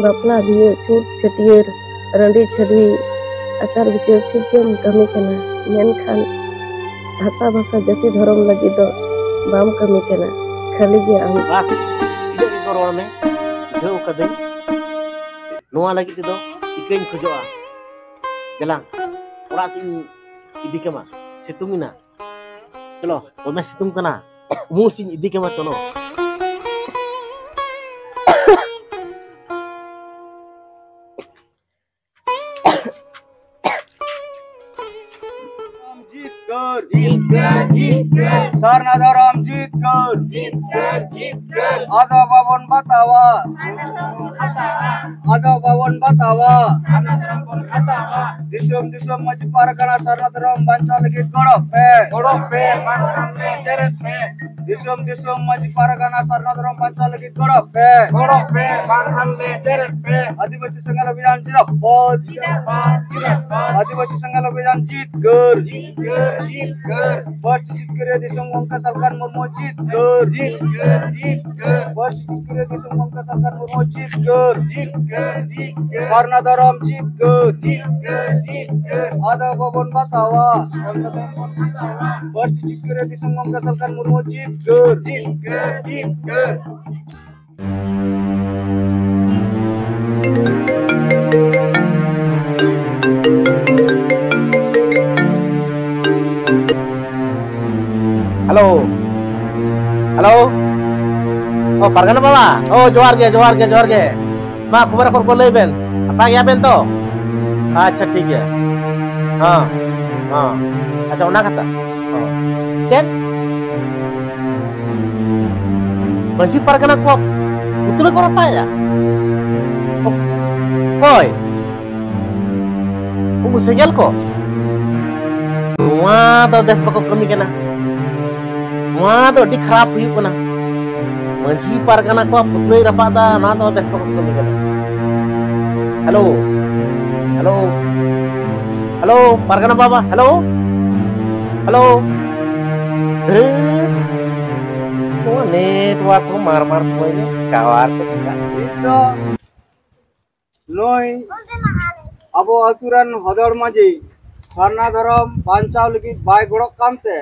ᱵᱟᱯᱞᱟ, ᱵᱤᱦᱟᱹ, ᱪᱷᱩᱛ, ᱪᱷᱟᱹᱴᱭᱟᱹᱨ, ᱨᱟᱺᱰᱤ ᱪᱷᱟᱹᱰᱣᱤ, ᱟᱪᱟᱨ ᱵᱤᱪᱟᱹᱨ ᱴᱷᱤᱠ ᱜᱮᱢ ᱠᱟᱹᱢᱤ ᱠᱟᱱᱟ, ᱢᱮᱱᱠᱷᱟᱱ ᱵᱷᱟᱥᱟ ᱵᱷᱟᱥᱟ ᱡᱟᱹᱛᱤ ᱫᱷᱚᱨᱚᱢ ᱞᱟᱹᱜᱤᱫ ᱫᱚ ᱵᱟᱢ ᱠᱟᱹᱢᱤ ᱠᱟᱱᱟ, ᱠᱷᱟᱹᱞᱤ ᱜᱮ ᱟᱢ᱾ ᱵᱟᱥ, ᱤᱱᱟᱹᱜ ᱜᱮᱠᱚ ᱨᱚᱲ ᱢᱮ, ᱵᱩᱡᱷᱟᱹᱣ ᱠᱟᱹᱫᱟᱹᱧ᱾ ᱱᱚᱣᱟ ᱞᱟᱹᱜᱤᱫ ᱛᱮᱫᱚ ᱤᱠᱟᱹᱧ ᱠᱷᱚᱡᱚᱜᱼᱟ᱾ ᱫᱮᱞᱟᱝ, ᱚᱲᱟᱜ ᱥᱮᱫ ᱤᱧ ᱤᱫᱤ ᱠᱟᱢᱟ, ᱥᱤᱛᱩᱝ ᱮᱱᱟ᱾ ᱪᱚᱞᱚ, ᱫᱚᱢᱮ ᱥᱤᱛᱩᱝ ᱠᱟᱱᱟ, ᱩᱢᱩᱞ ᱥᱮᱫ ᱤᱧ ᱤᱫᱤ ᱠᱟᱢᱟ, ᱪᱚᱞᱚ᱾ ᱡᱤᱛᱠᱟᱹᱨ, ᱡᱤᱛᱠᱟᱹᱨ, ᱡᱤᱛᱠᱟᱹᱨ᱾ ᱥᱟᱨᱱᱟ ᱫᱷᱚᱨᱚᱢ ᱡᱤᱛᱠᱟᱹᱨ, ᱡᱤᱛᱠᱟᱹᱨ, ᱡᱤᱛᱠᱟᱹᱨ᱾ ᱟᱫᱚ ᱵᱟᱵᱚᱱ ᱵᱟᱛᱟᱣᱟ, ᱟᱫᱚ ᱵᱟᱵᱚᱱ ᱵᱟᱛᱟᱣᱟ᱾ ᱫᱤᱥᱚᱢ ᱫᱤᱥᱚᱢ ᱢᱟᱹᱡᱷᱤ ᱯᱟᱨᱜᱟᱱᱟ ᱥᱟᱨᱱᱟ ᱫᱷᱚᱨᱚᱢ ᱵᱟᱧᱪᱟᱣ ᱞᱟᱹᱜᱤᱫ ᱜᱚᱲᱚ ᱯᱮ, ᱜᱚᱲᱚ ᱯᱮ, ᱵᱟᱝᱠᱷᱟᱱ ᱞᱮ ᱡᱮᱨᱮᱫ ᱯᱮ᱾ ᱫᱤᱥᱚᱢ ᱫᱤᱥᱚᱢ ᱢᱟᱹᱡᱷᱤ ᱯᱟᱨᱜᱟᱱᱟ ᱥᱟᱨᱱᱟ ᱫᱷᱚᱨᱚᱢ ᱵᱟᱧᱪᱟᱣ ᱞᱟᱹᱜᱤᱫ ᱜᱚᱲᱚ ᱯᱮ, ᱜᱚᱲᱚ ᱯᱮ, ᱵᱟᱝᱠᱷᱟᱱ ᱞᱮ ᱡᱮᱨᱮᱫ ᱯᱮ᱾ ᱟᱹᱫᱤᱵᱟᱹᱥᱤ ᱥᱮᱸᱜᱮᱞ ᱚᱵᱷᱤᱡᱟᱱ ᱡᱤᱱᱫᱟᱵᱟᱫ, ᱡᱤᱱᱫᱟᱵᱟᱫ, ᱡᱤᱱᱫᱟᱵᱟᱫ᱾ ᱟᱹᱫᱤᱵᱟᱹᱥᱤ ᱥᱮᱸᱜᱮᱞ ᱚᱵᱷᱤᱡᱟᱱ ᱡᱤᱛᱠᱟᱹᱨ, ᱡᱤᱛᱠᱟᱹᱨ, ᱡᱤᱛᱠᱟᱹᱨ᱾ ᱯᱟᱹᱨᱥᱤ ᱡᱤᱛᱠᱟᱹᱨᱤᱭᱟᱹ ᱫᱤᱥᱚᱢ ᱜᱚᱢᱠᱮ ᱥᱟᱞᱠᱷᱟᱱ ᱢᱩᱨᱢᱩ ᱡᱤᱛᱠᱟᱹᱨ, ᱡᱤᱛᱠᱟᱹᱨ, ᱡᱤᱛᱠᱟᱹᱨ᱾ ᱯᱟᱹᱨᱥᱤ ᱡᱤᱛᱠᱟᱹᱨᱤᱭᱟᱹ ᱫᱤᱥᱚᱢ ᱜᱚᱢᱠᱮ ᱥᱟᱞᱠᱷᱟᱱ ᱢᱩᱨᱢᱩ ᱡᱤᱛᱠᱟᱹᱨ, ᱡᱤᱛᱠᱟᱹᱨ, ᱡᱤᱛᱠᱟᱹᱨ᱾ ᱥᱟᱨᱱᱟ ᱫᱷᱚᱨᱚᱢ ᱡᱤᱛᱠᱟᱹᱨ, ᱡᱤᱛᱠᱟᱹᱨ, ᱡᱤᱛᱠᱟᱹᱨ᱾ ᱟᱫᱚ ᱵᱟᱵᱚᱱ ᱵᱟᱛᱟᱣᱟ, ᱟᱫᱚ ᱵᱟᱵᱚᱱ ᱵᱟᱛᱟᱣᱟ᱾ ᱯᱟᱹᱨᱥᱤ ᱡᱤᱛᱠᱟᱹᱨᱤᱭᱟᱹ ᱫᱤᱥᱚᱢ ᱜᱚᱢᱠᱮ ᱥᱟᱞᱠᱷᱟᱱ ᱢᱩᱨᱢᱩ ᱡᱤᱛᱠᱟᱹᱨ, ᱡᱤᱛᱠᱟᱹᱨ, ᱡᱤᱛᱠᱟᱹᱨ᱾ ᱦᱮᱞᱳ᱾ ᱦᱮᱞᱳ᱾ ᱚ, ᱯᱟᱨᱜᱟᱱᱟ ᱵᱟᱵᱟ᱾ ᱚ, ᱡᱚᱦᱟᱨ ᱜᱮ, ᱡᱚᱦᱟᱨ ᱜᱮ, ᱡᱚᱦᱟᱨ ᱜᱮ᱾ ᱢᱟ, ᱠᱷᱚᱵᱚᱨ ᱟᱠᱷᱚᱨ ᱠᱚ ᱞᱟᱹᱭ ᱵᱮᱱ᱾ ᱱᱟᱯᱟᱭ ᱜᱮᱭᱟ ᱵᱮᱱ ᱛᱚ? ᱟᱪᱪᱷᱟ, ᱴᱷᱤᱠ ᱜᱮᱭᱟ᱾ ᱦᱮᱸ, ᱦᱮᱸ᱾ ᱟᱪᱪᱷᱟ, ᱚᱱᱟ ᱠᱟᱛᱷᱟ᱾ ᱦᱮᱸ᱾ ᱪᱮᱫ? ᱢᱟᱹᱡᱷᱤ ᱯᱟᱨᱜᱟᱱᱟ ᱠᱚ ᱯᱩᱛᱞᱟᱹ ᱠᱚ ᱨᱟᱯᱟᱜᱮᱜᱼᱟ? ᱚᱠᱚᱭ? ᱩᱱᱠᱩ ᱥᱮᱸᱜᱮᱞ ᱠᱚ? ᱱᱚᱣᱟ ᱫᱚ ᱵᱮᱥ ᱵᱟᱠᱚ ᱠᱟᱹᱢᱤ ᱠᱟᱱᱟ᱾ ᱱᱚᱣᱟ ᱫᱚ ᱟᱹᱰᱤ ᱠᱷᱟᱨᱟᱯ ᱦᱩᱭᱩᱜ ᱠᱟᱱᱟ᱾ ᱢᱟᱹᱡᱷᱤ ᱯᱟᱨᱜᱟᱱᱟ ᱠᱚᱣᱟᱜ ᱯᱩᱛᱞᱟᱹᱭ ᱨᱟᱯᱟᱜ ᱮᱫᱟ, ᱱᱚᱣᱟ ᱫᱚ ᱵᱮᱥ ᱵᱟᱠᱚ ᱠᱟᱹᱢᱤ ᱠᱟᱱᱟ᱾ ᱦᱮᱞᱳ, ᱦᱮᱞᱳ, ᱦᱮᱞᱳ, ᱯᱟᱨᱜᱟᱱᱟ ᱵᱟᱵᱟ, ᱦᱮᱞᱳ, ᱦᱮᱞᱳ᱾ ᱦᱮᱸ, ᱱᱚᱣᱟ network ᱠᱚ ᱢᱟᱨ ᱢᱟᱨ ᱥᱚᱢᱚᱭ ᱨᱮ ᱴᱟᱣᱟᱨ ᱠᱚ ᱪᱤᱠᱟᱹᱜ ᱠᱟᱱᱟ᱾ ᱱᱩᱭ ᱟᱵᱚ ᱟᱹᱛᱩ ᱨᱮᱱ ᱦᱚᱫᱚᱲ ᱢᱟᱹᱡᱷᱤ ᱥᱟᱨᱱᱟ ᱫᱷᱚᱨᱚᱢ ᱵᱟᱧᱪᱟᱣ ᱞᱟᱹᱜᱤᱫ ᱵᱟᱭ ᱜᱚᱲᱚᱜ ᱠᱟᱱᱛᱮ,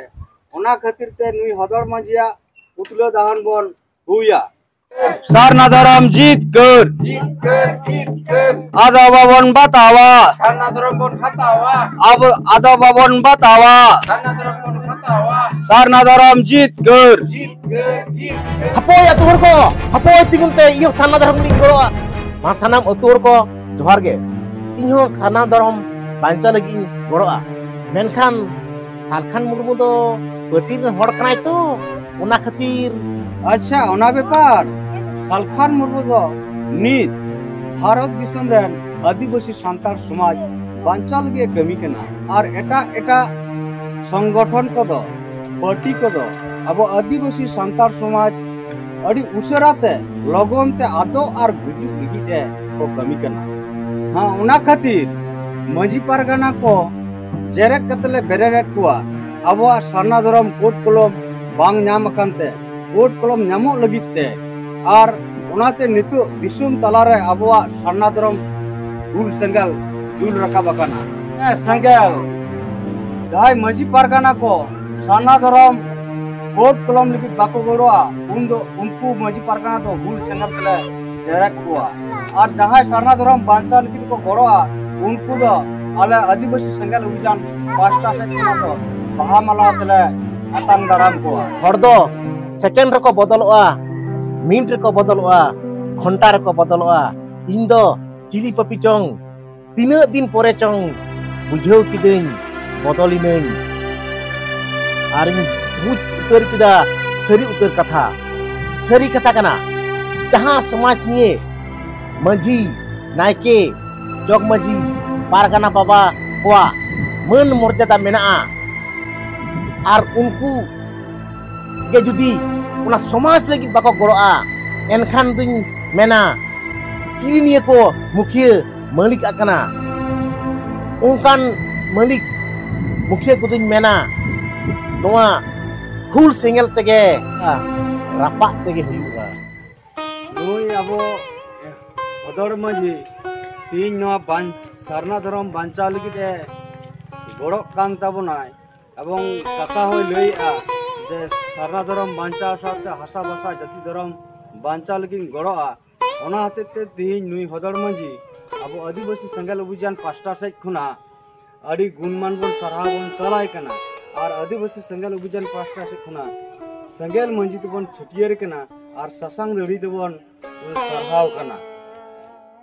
ᱚᱱᱟ ᱠᱷᱟᱹᱛᱤᱨ ᱛᱮ ᱱᱩᱭ ᱦᱚᱫᱚᱲ ᱢᱟᱹᱡᱷᱤᱭᱟᱜ ᱯᱩᱛᱞᱟᱹ ᱫᱟᱦᱚᱱ ᱵᱚᱱ ᱦᱩᱭᱟ᱾ ᱥᱟᱨᱱᱟ ᱫᱷᱚᱨᱚᱢ ᱡᱤᱛᱠᱟᱹᱨ᱾ ᱟᱫᱚ ᱵᱟᱵᱚᱱ ᱵᱟᱛᱟᱣᱟ᱾ ᱥᱟᱨᱱᱟ ᱫᱷᱚᱨᱚᱢ ᱵᱚᱱ ᱦᱟᱛᱟᱣᱟ᱾ ᱟᱵᱚ ᱟᱫᱚ ᱵᱟᱵᱚᱱ ᱵᱟᱛᱟᱣᱟ᱾ ᱥᱟᱨᱱᱟ ᱫᱷᱚᱨᱚᱢ ᱵᱚᱱ ᱦᱟᱛᱟᱣᱟ᱾ ᱥᱟᱨᱱᱟ ᱫᱷᱚᱨᱚᱢ ᱡᱤᱛᱠᱟᱹᱨ᱾ ᱦᱟᱯᱳᱭ ᱟᱹᱛᱩ ᱦᱚᱲ ᱠᱚ, ᱦᱟᱯᱳᱭ ᱛᱤᱸᱜᱩᱱ ᱯᱮ, ᱤᱧ ᱦᱚᱸ ᱥᱟᱨᱱᱟ ᱫᱷᱚᱨᱚᱢ ᱞᱤᱧ ᱜᱚᱲᱚᱜᱼᱟ᱾ ᱢᱟ ᱥᱟᱱᱟᱢ ᱟᱹᱛᱩ ᱦᱚᱲ ᱠᱚ ᱡᱚᱦᱟᱨ ᱜᱮ᱾ ᱤᱧ ᱦᱚᱸ ᱥᱟᱨᱱᱟ ᱫᱷᱚᱨᱚᱢ ᱵᱟᱧᱪᱟᱣ ᱞᱟᱹᱜᱤᱫ ᱤᱧ ᱜᱚᱲᱚᱜᱼᱟ᱾ ᱢᱮᱱᱠᱷᱟᱱ ᱥᱟᱞᱠᱷᱟᱱ ᱢᱩᱨᱢᱩ ᱫᱚ ᱯᱟᱹᱴᱤ ᱨᱮᱱ ᱦᱚᱲ ᱠᱟᱱᱟᱭ ᱛᱚ, ᱚᱱᱟ ᱠᱷᱟᱹᱛᱤᱨ᱾ ᱟᱪᱪᱷᱟ, ᱚᱱᱟ ᱵᱮᱯᱟᱨ᱾ ᱥᱟᱞᱠᱷᱟᱱ ᱢᱩᱨᱢᱩ ᱫᱚ ᱱᱤᱛ ᱵᱷᱟᱨᱚᱛ ᱫᱤᱥᱚᱢ ᱨᱮᱱ ᱟᱹᱫᱤᱵᱟᱹᱥᱤ ᱥᱟᱱᱛᱟᱲ ᱥᱚᱢᱟᱡᱽ ᱵᱟᱧᱪᱟᱣ ᱞᱟᱹᱜᱤᱫ ᱮ ᱠᱟᱹᱢᱤ ᱠᱟᱱᱟ᱾ ᱟᱨ ᱮᱴᱟᱜ ᱮᱴᱟᱜ ᱥᱚᱝᱜᱚᱴᱷᱚᱱ ᱠᱚᱫᱚ, ᱯᱟᱹᱴᱤ ᱠᱚᱫᱚ ᱟᱵᱚ ᱟᱹᱫᱤᱵᱟᱹᱥᱤ ᱥᱟᱱᱛᱟᱲ ᱥᱚᱢᱟᱡᱽ ᱟᱹᱰᱤ ᱩᱥᱟᱹᱨᱟ ᱛᱮ, ᱞᱚᱜᱚᱱ ᱛᱮ ᱟᱫᱚᱜ ᱟᱨ ᱜᱩᱡᱩᱜ ᱞᱟᱹᱜᱤᱫ ᱮ ᱠᱚ ᱠᱟᱹᱢᱤ ᱠᱟᱱᱟ᱾ ᱦᱮᱸ, ᱚᱱᱟ ᱠᱷᱟᱹᱛᱤᱨ ᱢᱟᱹᱡᱷᱤ ᱯᱟᱨᱜᱟᱱᱟ ᱠᱚ ᱡᱮᱨᱮᱫ ᱠᱟᱛᱮ ᱞᱮ ᱵᱮᱨᱮᱫ ᱮᱫ ᱠᱚᱣᱟ᱾ ᱟᱵᱚᱣᱟᱜ ᱥᱟᱨᱱᱟ ᱫᱷᱚᱨᱚᱢ ᱠᱳᱰ ᱠᱚᱞᱚᱢ ᱵᱟᱝ ᱧᱟᱢ ᱟᱠᱟᱱ ᱛᱮ, ᱠᱳᱰ ᱠᱚᱞᱚᱢ ᱧᱟᱢᱚᱜ ᱞᱟᱹᱜᱤᱫ ᱛᱮ, ᱟᱨ ᱚᱱᱟᱛᱮ ᱱᱤᱛᱚᱜ ᱫᱤᱥᱚᱢ ᱛᱟᱞᱟᱨᱮ ᱟᱵᱚᱣᱟᱜ ᱥᱟᱨᱱᱟ ᱫᱷᱚᱨᱚᱢ ᱦᱩᱞ ᱥᱮᱸᱜᱮᱞ ᱡᱩᱞ ᱨᱟᱠᱟᱵ ᱟᱠᱟᱱᱟ᱾ ᱦᱮᱸ, ᱥᱮᱸᱜᱮᱞ ᱡᱟᱦᱟᱸᱭ ᱢᱟᱹᱡᱷᱤ ᱯᱟᱨᱜᱟᱱᱟ ᱠᱚ ᱥᱟᱨᱱᱟ ᱫᱷᱚᱨᱚᱢ ᱠᱳᱰ ᱠᱚᱞᱚᱢ ᱞᱟᱹᱜᱤᱫ ᱵᱟᱠᱚ ᱜᱚᱲᱚᱜᱼᱟ, ᱩᱱ ᱫᱚ ᱩᱱᱠᱩ ᱢᱟᱹᱡᱷᱤ ᱯᱟᱨᱜᱟᱱᱟ ᱫᱚ ᱦᱩᱞ ᱥᱮᱸᱜᱮᱞ ᱛᱮᱞᱮ ᱡᱮᱨᱮᱫ ᱠᱚᱣᱟ᱾ ᱟᱨ ᱡᱟᱦᱟᱸᱭ ᱥᱟᱨᱱᱟ ᱫᱷᱚᱨᱚᱢ ᱵᱟᱧᱪᱟᱣ ᱞᱟᱹᱜᱤᱫ ᱠᱚ ᱜᱚᱲᱚᱜᱼᱟ, ᱩᱱᱠᱩ ᱫᱚ ᱟᱞᱮ ᱟᱹᱫᱤᱵᱟᱹᱥᱤ ᱥᱮᱸᱜᱮᱞ ᱚᱵᱷᱤᱡᱟᱱ ᱯᱟᱦᱴᱟ ᱥᱮᱫ ᱠᱷᱚᱱᱟᱜ ᱫᱚ ᱵᱟᱦᱟ ᱢᱟᱞᱟ ᱛᱮᱞᱮ ᱟᱛᱟᱝ ᱫᱟᱨᱟᱢ ᱠᱚᱣᱟ᱾ ᱦᱚᱲ ᱫᱚ ᱥᱮᱠᱮᱱᱰ ᱨᱮᱠᱚ ᱵᱚᱫᱚᱞᱚᱜᱼᱟ, ᱢᱤᱱᱤᱴ ᱨᱮᱠᱚ ᱵᱚᱫᱚᱞᱚᱜᱼᱟ, ᱜᱷᱚᱱᱴᱟ ᱨᱮᱠᱚ ᱵᱚᱫᱚᱞᱚᱜᱼᱟ᱾ ᱤᱧ ᱫᱚ ᱪᱤᱞᱤ ᱯᱟᱹᱯᱤ ᱪᱚᱝ, ᱛᱤᱱᱟᱹᱜ ᱫᱤᱱ ᱯᱚᱨᱮ ᱪᱚᱝ ᱵᱩᱡᱷᱟᱹᱣ ᱠᱤᱫᱟᱹᱧ, ᱵᱚᱫᱚᱞᱤᱱᱟᱹᱧ᱾ ᱟᱨᱤᱧ ᱵᱩᱡᱽ ᱩᱛᱟᱹᱨ ᱠᱮᱫᱟ ᱥᱟᱹᱨᱤ ᱩᱛᱟᱹᱨ ᱠᱟᱛᱷᱟ᱾ ᱥᱟᱹᱨᱤ ᱠᱟᱛᱷᱟ ᱠᱟᱱᱟ, ᱡᱟᱦᱟᱸ ᱥᱚᱢᱟᱡᱽ ᱱᱤᱭᱮ ᱢᱟᱹᱡᱷᱤ, ᱱᱟᱭᱠᱮ, ᱡᱚᱜᱽ ᱢᱟᱹᱡᱷᱤ, ᱯᱟᱨᱜᱟᱱᱟ ᱵᱟᱵᱟ ᱠᱚᱣᱟᱜ ᱢᱟᱹᱱ ᱢᱚᱨᱡᱟᱫᱟ ᱢᱮᱱᱟᱜᱼᱟ, ᱟᱨ ᱩᱱᱠᱩ ᱜᱮ ᱡᱩᱫᱤ ᱚᱱᱟ ᱥᱚᱢᱟᱡᱽ ᱞᱟᱹᱜᱤᱫ ᱵᱟᱠᱚ ᱜᱚᱲᱚᱜᱼᱟ, ᱮᱱᱠᱷᱟᱱ ᱫᱩᱧ ᱢᱮᱱᱟ, ᱪᱤᱞᱤ ᱱᱤᱭᱟᱹ ᱠᱚ ᱢᱩᱠᱷᱤᱭᱟᱹ ᱢᱟᱹᱞᱤᱠ ᱟᱠᱟᱱᱟ? ᱚᱱᱠᱟᱱ ᱢᱟᱹᱞᱤᱠ ᱢᱩᱠᱷᱤᱭᱟᱹ ᱠᱚᱫᱚᱧ ᱢᱮᱱᱟ, ᱱᱚᱣᱟ ᱦᱩᱞ ᱥᱮᱸᱜᱮᱞ ᱛᱮᱜᱮ ᱨᱟᱯᱟᱜ ᱛᱮᱜᱮ ᱦᱩᱭᱩᱜᱼᱟ᱾ ᱱᱩᱭ ᱟᱵᱚ ᱵᱷᱚᱫᱚᱲ ᱢᱟᱹᱡᱷᱤ ᱛᱤᱦᱤᱧ ᱱᱚᱣᱟ ᱵᱟᱧ-, ᱥᱟᱨᱱᱟ ᱫᱷᱚᱨᱚᱢ ᱵᱟᱧᱪᱟᱣ ᱞᱟᱹᱜᱤᱫ ᱮ ᱜᱚᱲᱚᱜ ᱠᱟᱱ ᱛᱟᱵᱚᱱᱟᱭ, ᱮᱵᱚᱝ ᱠᱟᱛᱷᱟ ᱦᱚᱸᱭ ᱞᱟᱹᱭᱮᱜᱼᱟ ᱡᱮ ᱥᱟᱨᱱᱟ ᱫᱷᱚᱨᱚᱢ ᱵᱟᱧᱪᱟᱣ ᱥᱟᱶᱛᱮ ᱦᱟᱥᱟ ᱵᱷᱟᱥᱟ ᱡᱟᱹᱛᱤ ᱫᱷᱚᱨᱚᱢ ᱵᱟᱧᱪᱟᱣ ᱞᱟᱹᱜᱤᱫ ᱤᱧ ᱜᱚᱲᱚᱜᱼᱟ᱾ ᱚᱱᱟ ᱦᱚᱛᱮᱡ ᱛᱮ ᱛᱤᱦᱤᱧ ᱱᱩᱭ ᱵᱷᱚᱫᱚᱲ ᱢᱟᱹᱡᱷᱤ ᱟᱵᱚ ᱟᱹᱫᱤᱵᱟᱹᱥᱤ ᱥᱮᱸᱜᱮᱞ ᱚᱵᱷᱤᱡᱟᱱ ᱯᱟᱥᱴᱟ ᱥᱮᱫ ᱠᱷᱚᱱᱟᱜ ᱟᱹᱰᱤ ᱜᱩᱱᱢᱟᱱ ᱵᱚᱱ ᱥᱟᱨᱦᱟᱣ ᱵᱚᱱ ᱪᱟᱞᱟᱭ ᱠᱟᱱᱟ᱾ ᱟᱨ ᱟᱹᱫᱤᱵᱟᱹᱥᱤ ᱥᱮᱸᱜᱮᱞ ᱚᱵᱷᱤᱡᱟᱱ ᱯᱟᱥᱴᱟ ᱥᱮᱫ ᱠᱷᱚᱱᱟᱜ ᱥᱮᱸᱜᱮᱞ ᱢᱟᱹᱡᱷᱤ ᱛᱮᱵᱚᱱ ᱪᱷᱟᱹᱴᱭᱟᱹᱨ ᱠᱟᱱᱟ ᱟᱨ ᱥᱟᱥᱟᱝ ᱫᱟᱹᱲᱦᱤ ᱛᱮᱵᱚᱱ ᱥᱟᱨᱦᱟᱣ ᱠᱟᱱᱟ᱾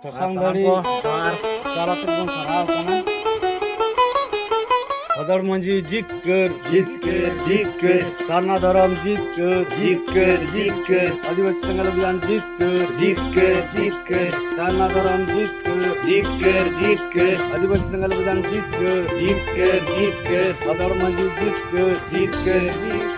ᱥᱟᱥᱟᱝ ᱫᱟᱹᱲᱦᱤ ᱟᱨ ᱪᱟᱞᱟᱛ ᱨᱮᱵᱚᱱ ᱥᱟᱨᱦᱟᱣ ᱠᱟᱱᱟ᱾ ᱵᱷᱚᱫᱚᱲ ᱢᱟᱹᱡᱷᱤ ᱡᱤᱛᱠᱟᱹᱨ, ᱡᱤᱛᱠᱟᱹᱨ, ᱡᱤᱛᱠᱟᱹᱨ᱾ ᱥᱟᱨᱱᱟ ᱫᱷᱚᱨᱚᱢ ᱡᱤᱛᱠᱟᱹᱨ, ᱡᱤᱛᱠᱟᱹᱨ, ᱡᱤᱛᱠᱟᱹᱨ᱾ ᱟᱹᱫᱤᱵᱟᱹᱥᱤ ᱥᱮᱸᱜᱮᱞ ᱚᱵᱷᱤᱡᱟᱱ ᱡᱤᱛᱠᱟᱹᱨ, ᱡᱤᱛᱠᱟᱹᱨ, ᱡᱤᱛᱠᱟᱹᱨ᱾ ᱥᱟᱨᱱᱟ ᱫᱷᱚᱨᱚᱢ ᱡᱤᱛᱠᱟᱹᱨ, ᱡᱤᱛᱠᱟᱹᱨ, ᱡᱤᱛᱠᱟᱹᱨ᱾ ᱟᱹᱫᱤᱵᱟᱹᱥᱤ ᱥᱮᱸᱜᱮᱞ ᱚᱵᱷᱤᱡᱟᱱ ᱡᱤᱛᱠᱟᱹᱨ, ᱡᱤᱛᱠᱟᱹᱨ, ᱡᱤᱛᱠᱟᱹᱨ᱾ ᱵᱷᱚᱫᱚᱲ ᱢᱟᱹᱡᱷᱤ ᱡᱤᱛᱠᱟᱹᱨ, ᱡᱤᱛᱠᱟᱹᱨ, ᱡᱤᱛᱠᱟᱹᱨ᱾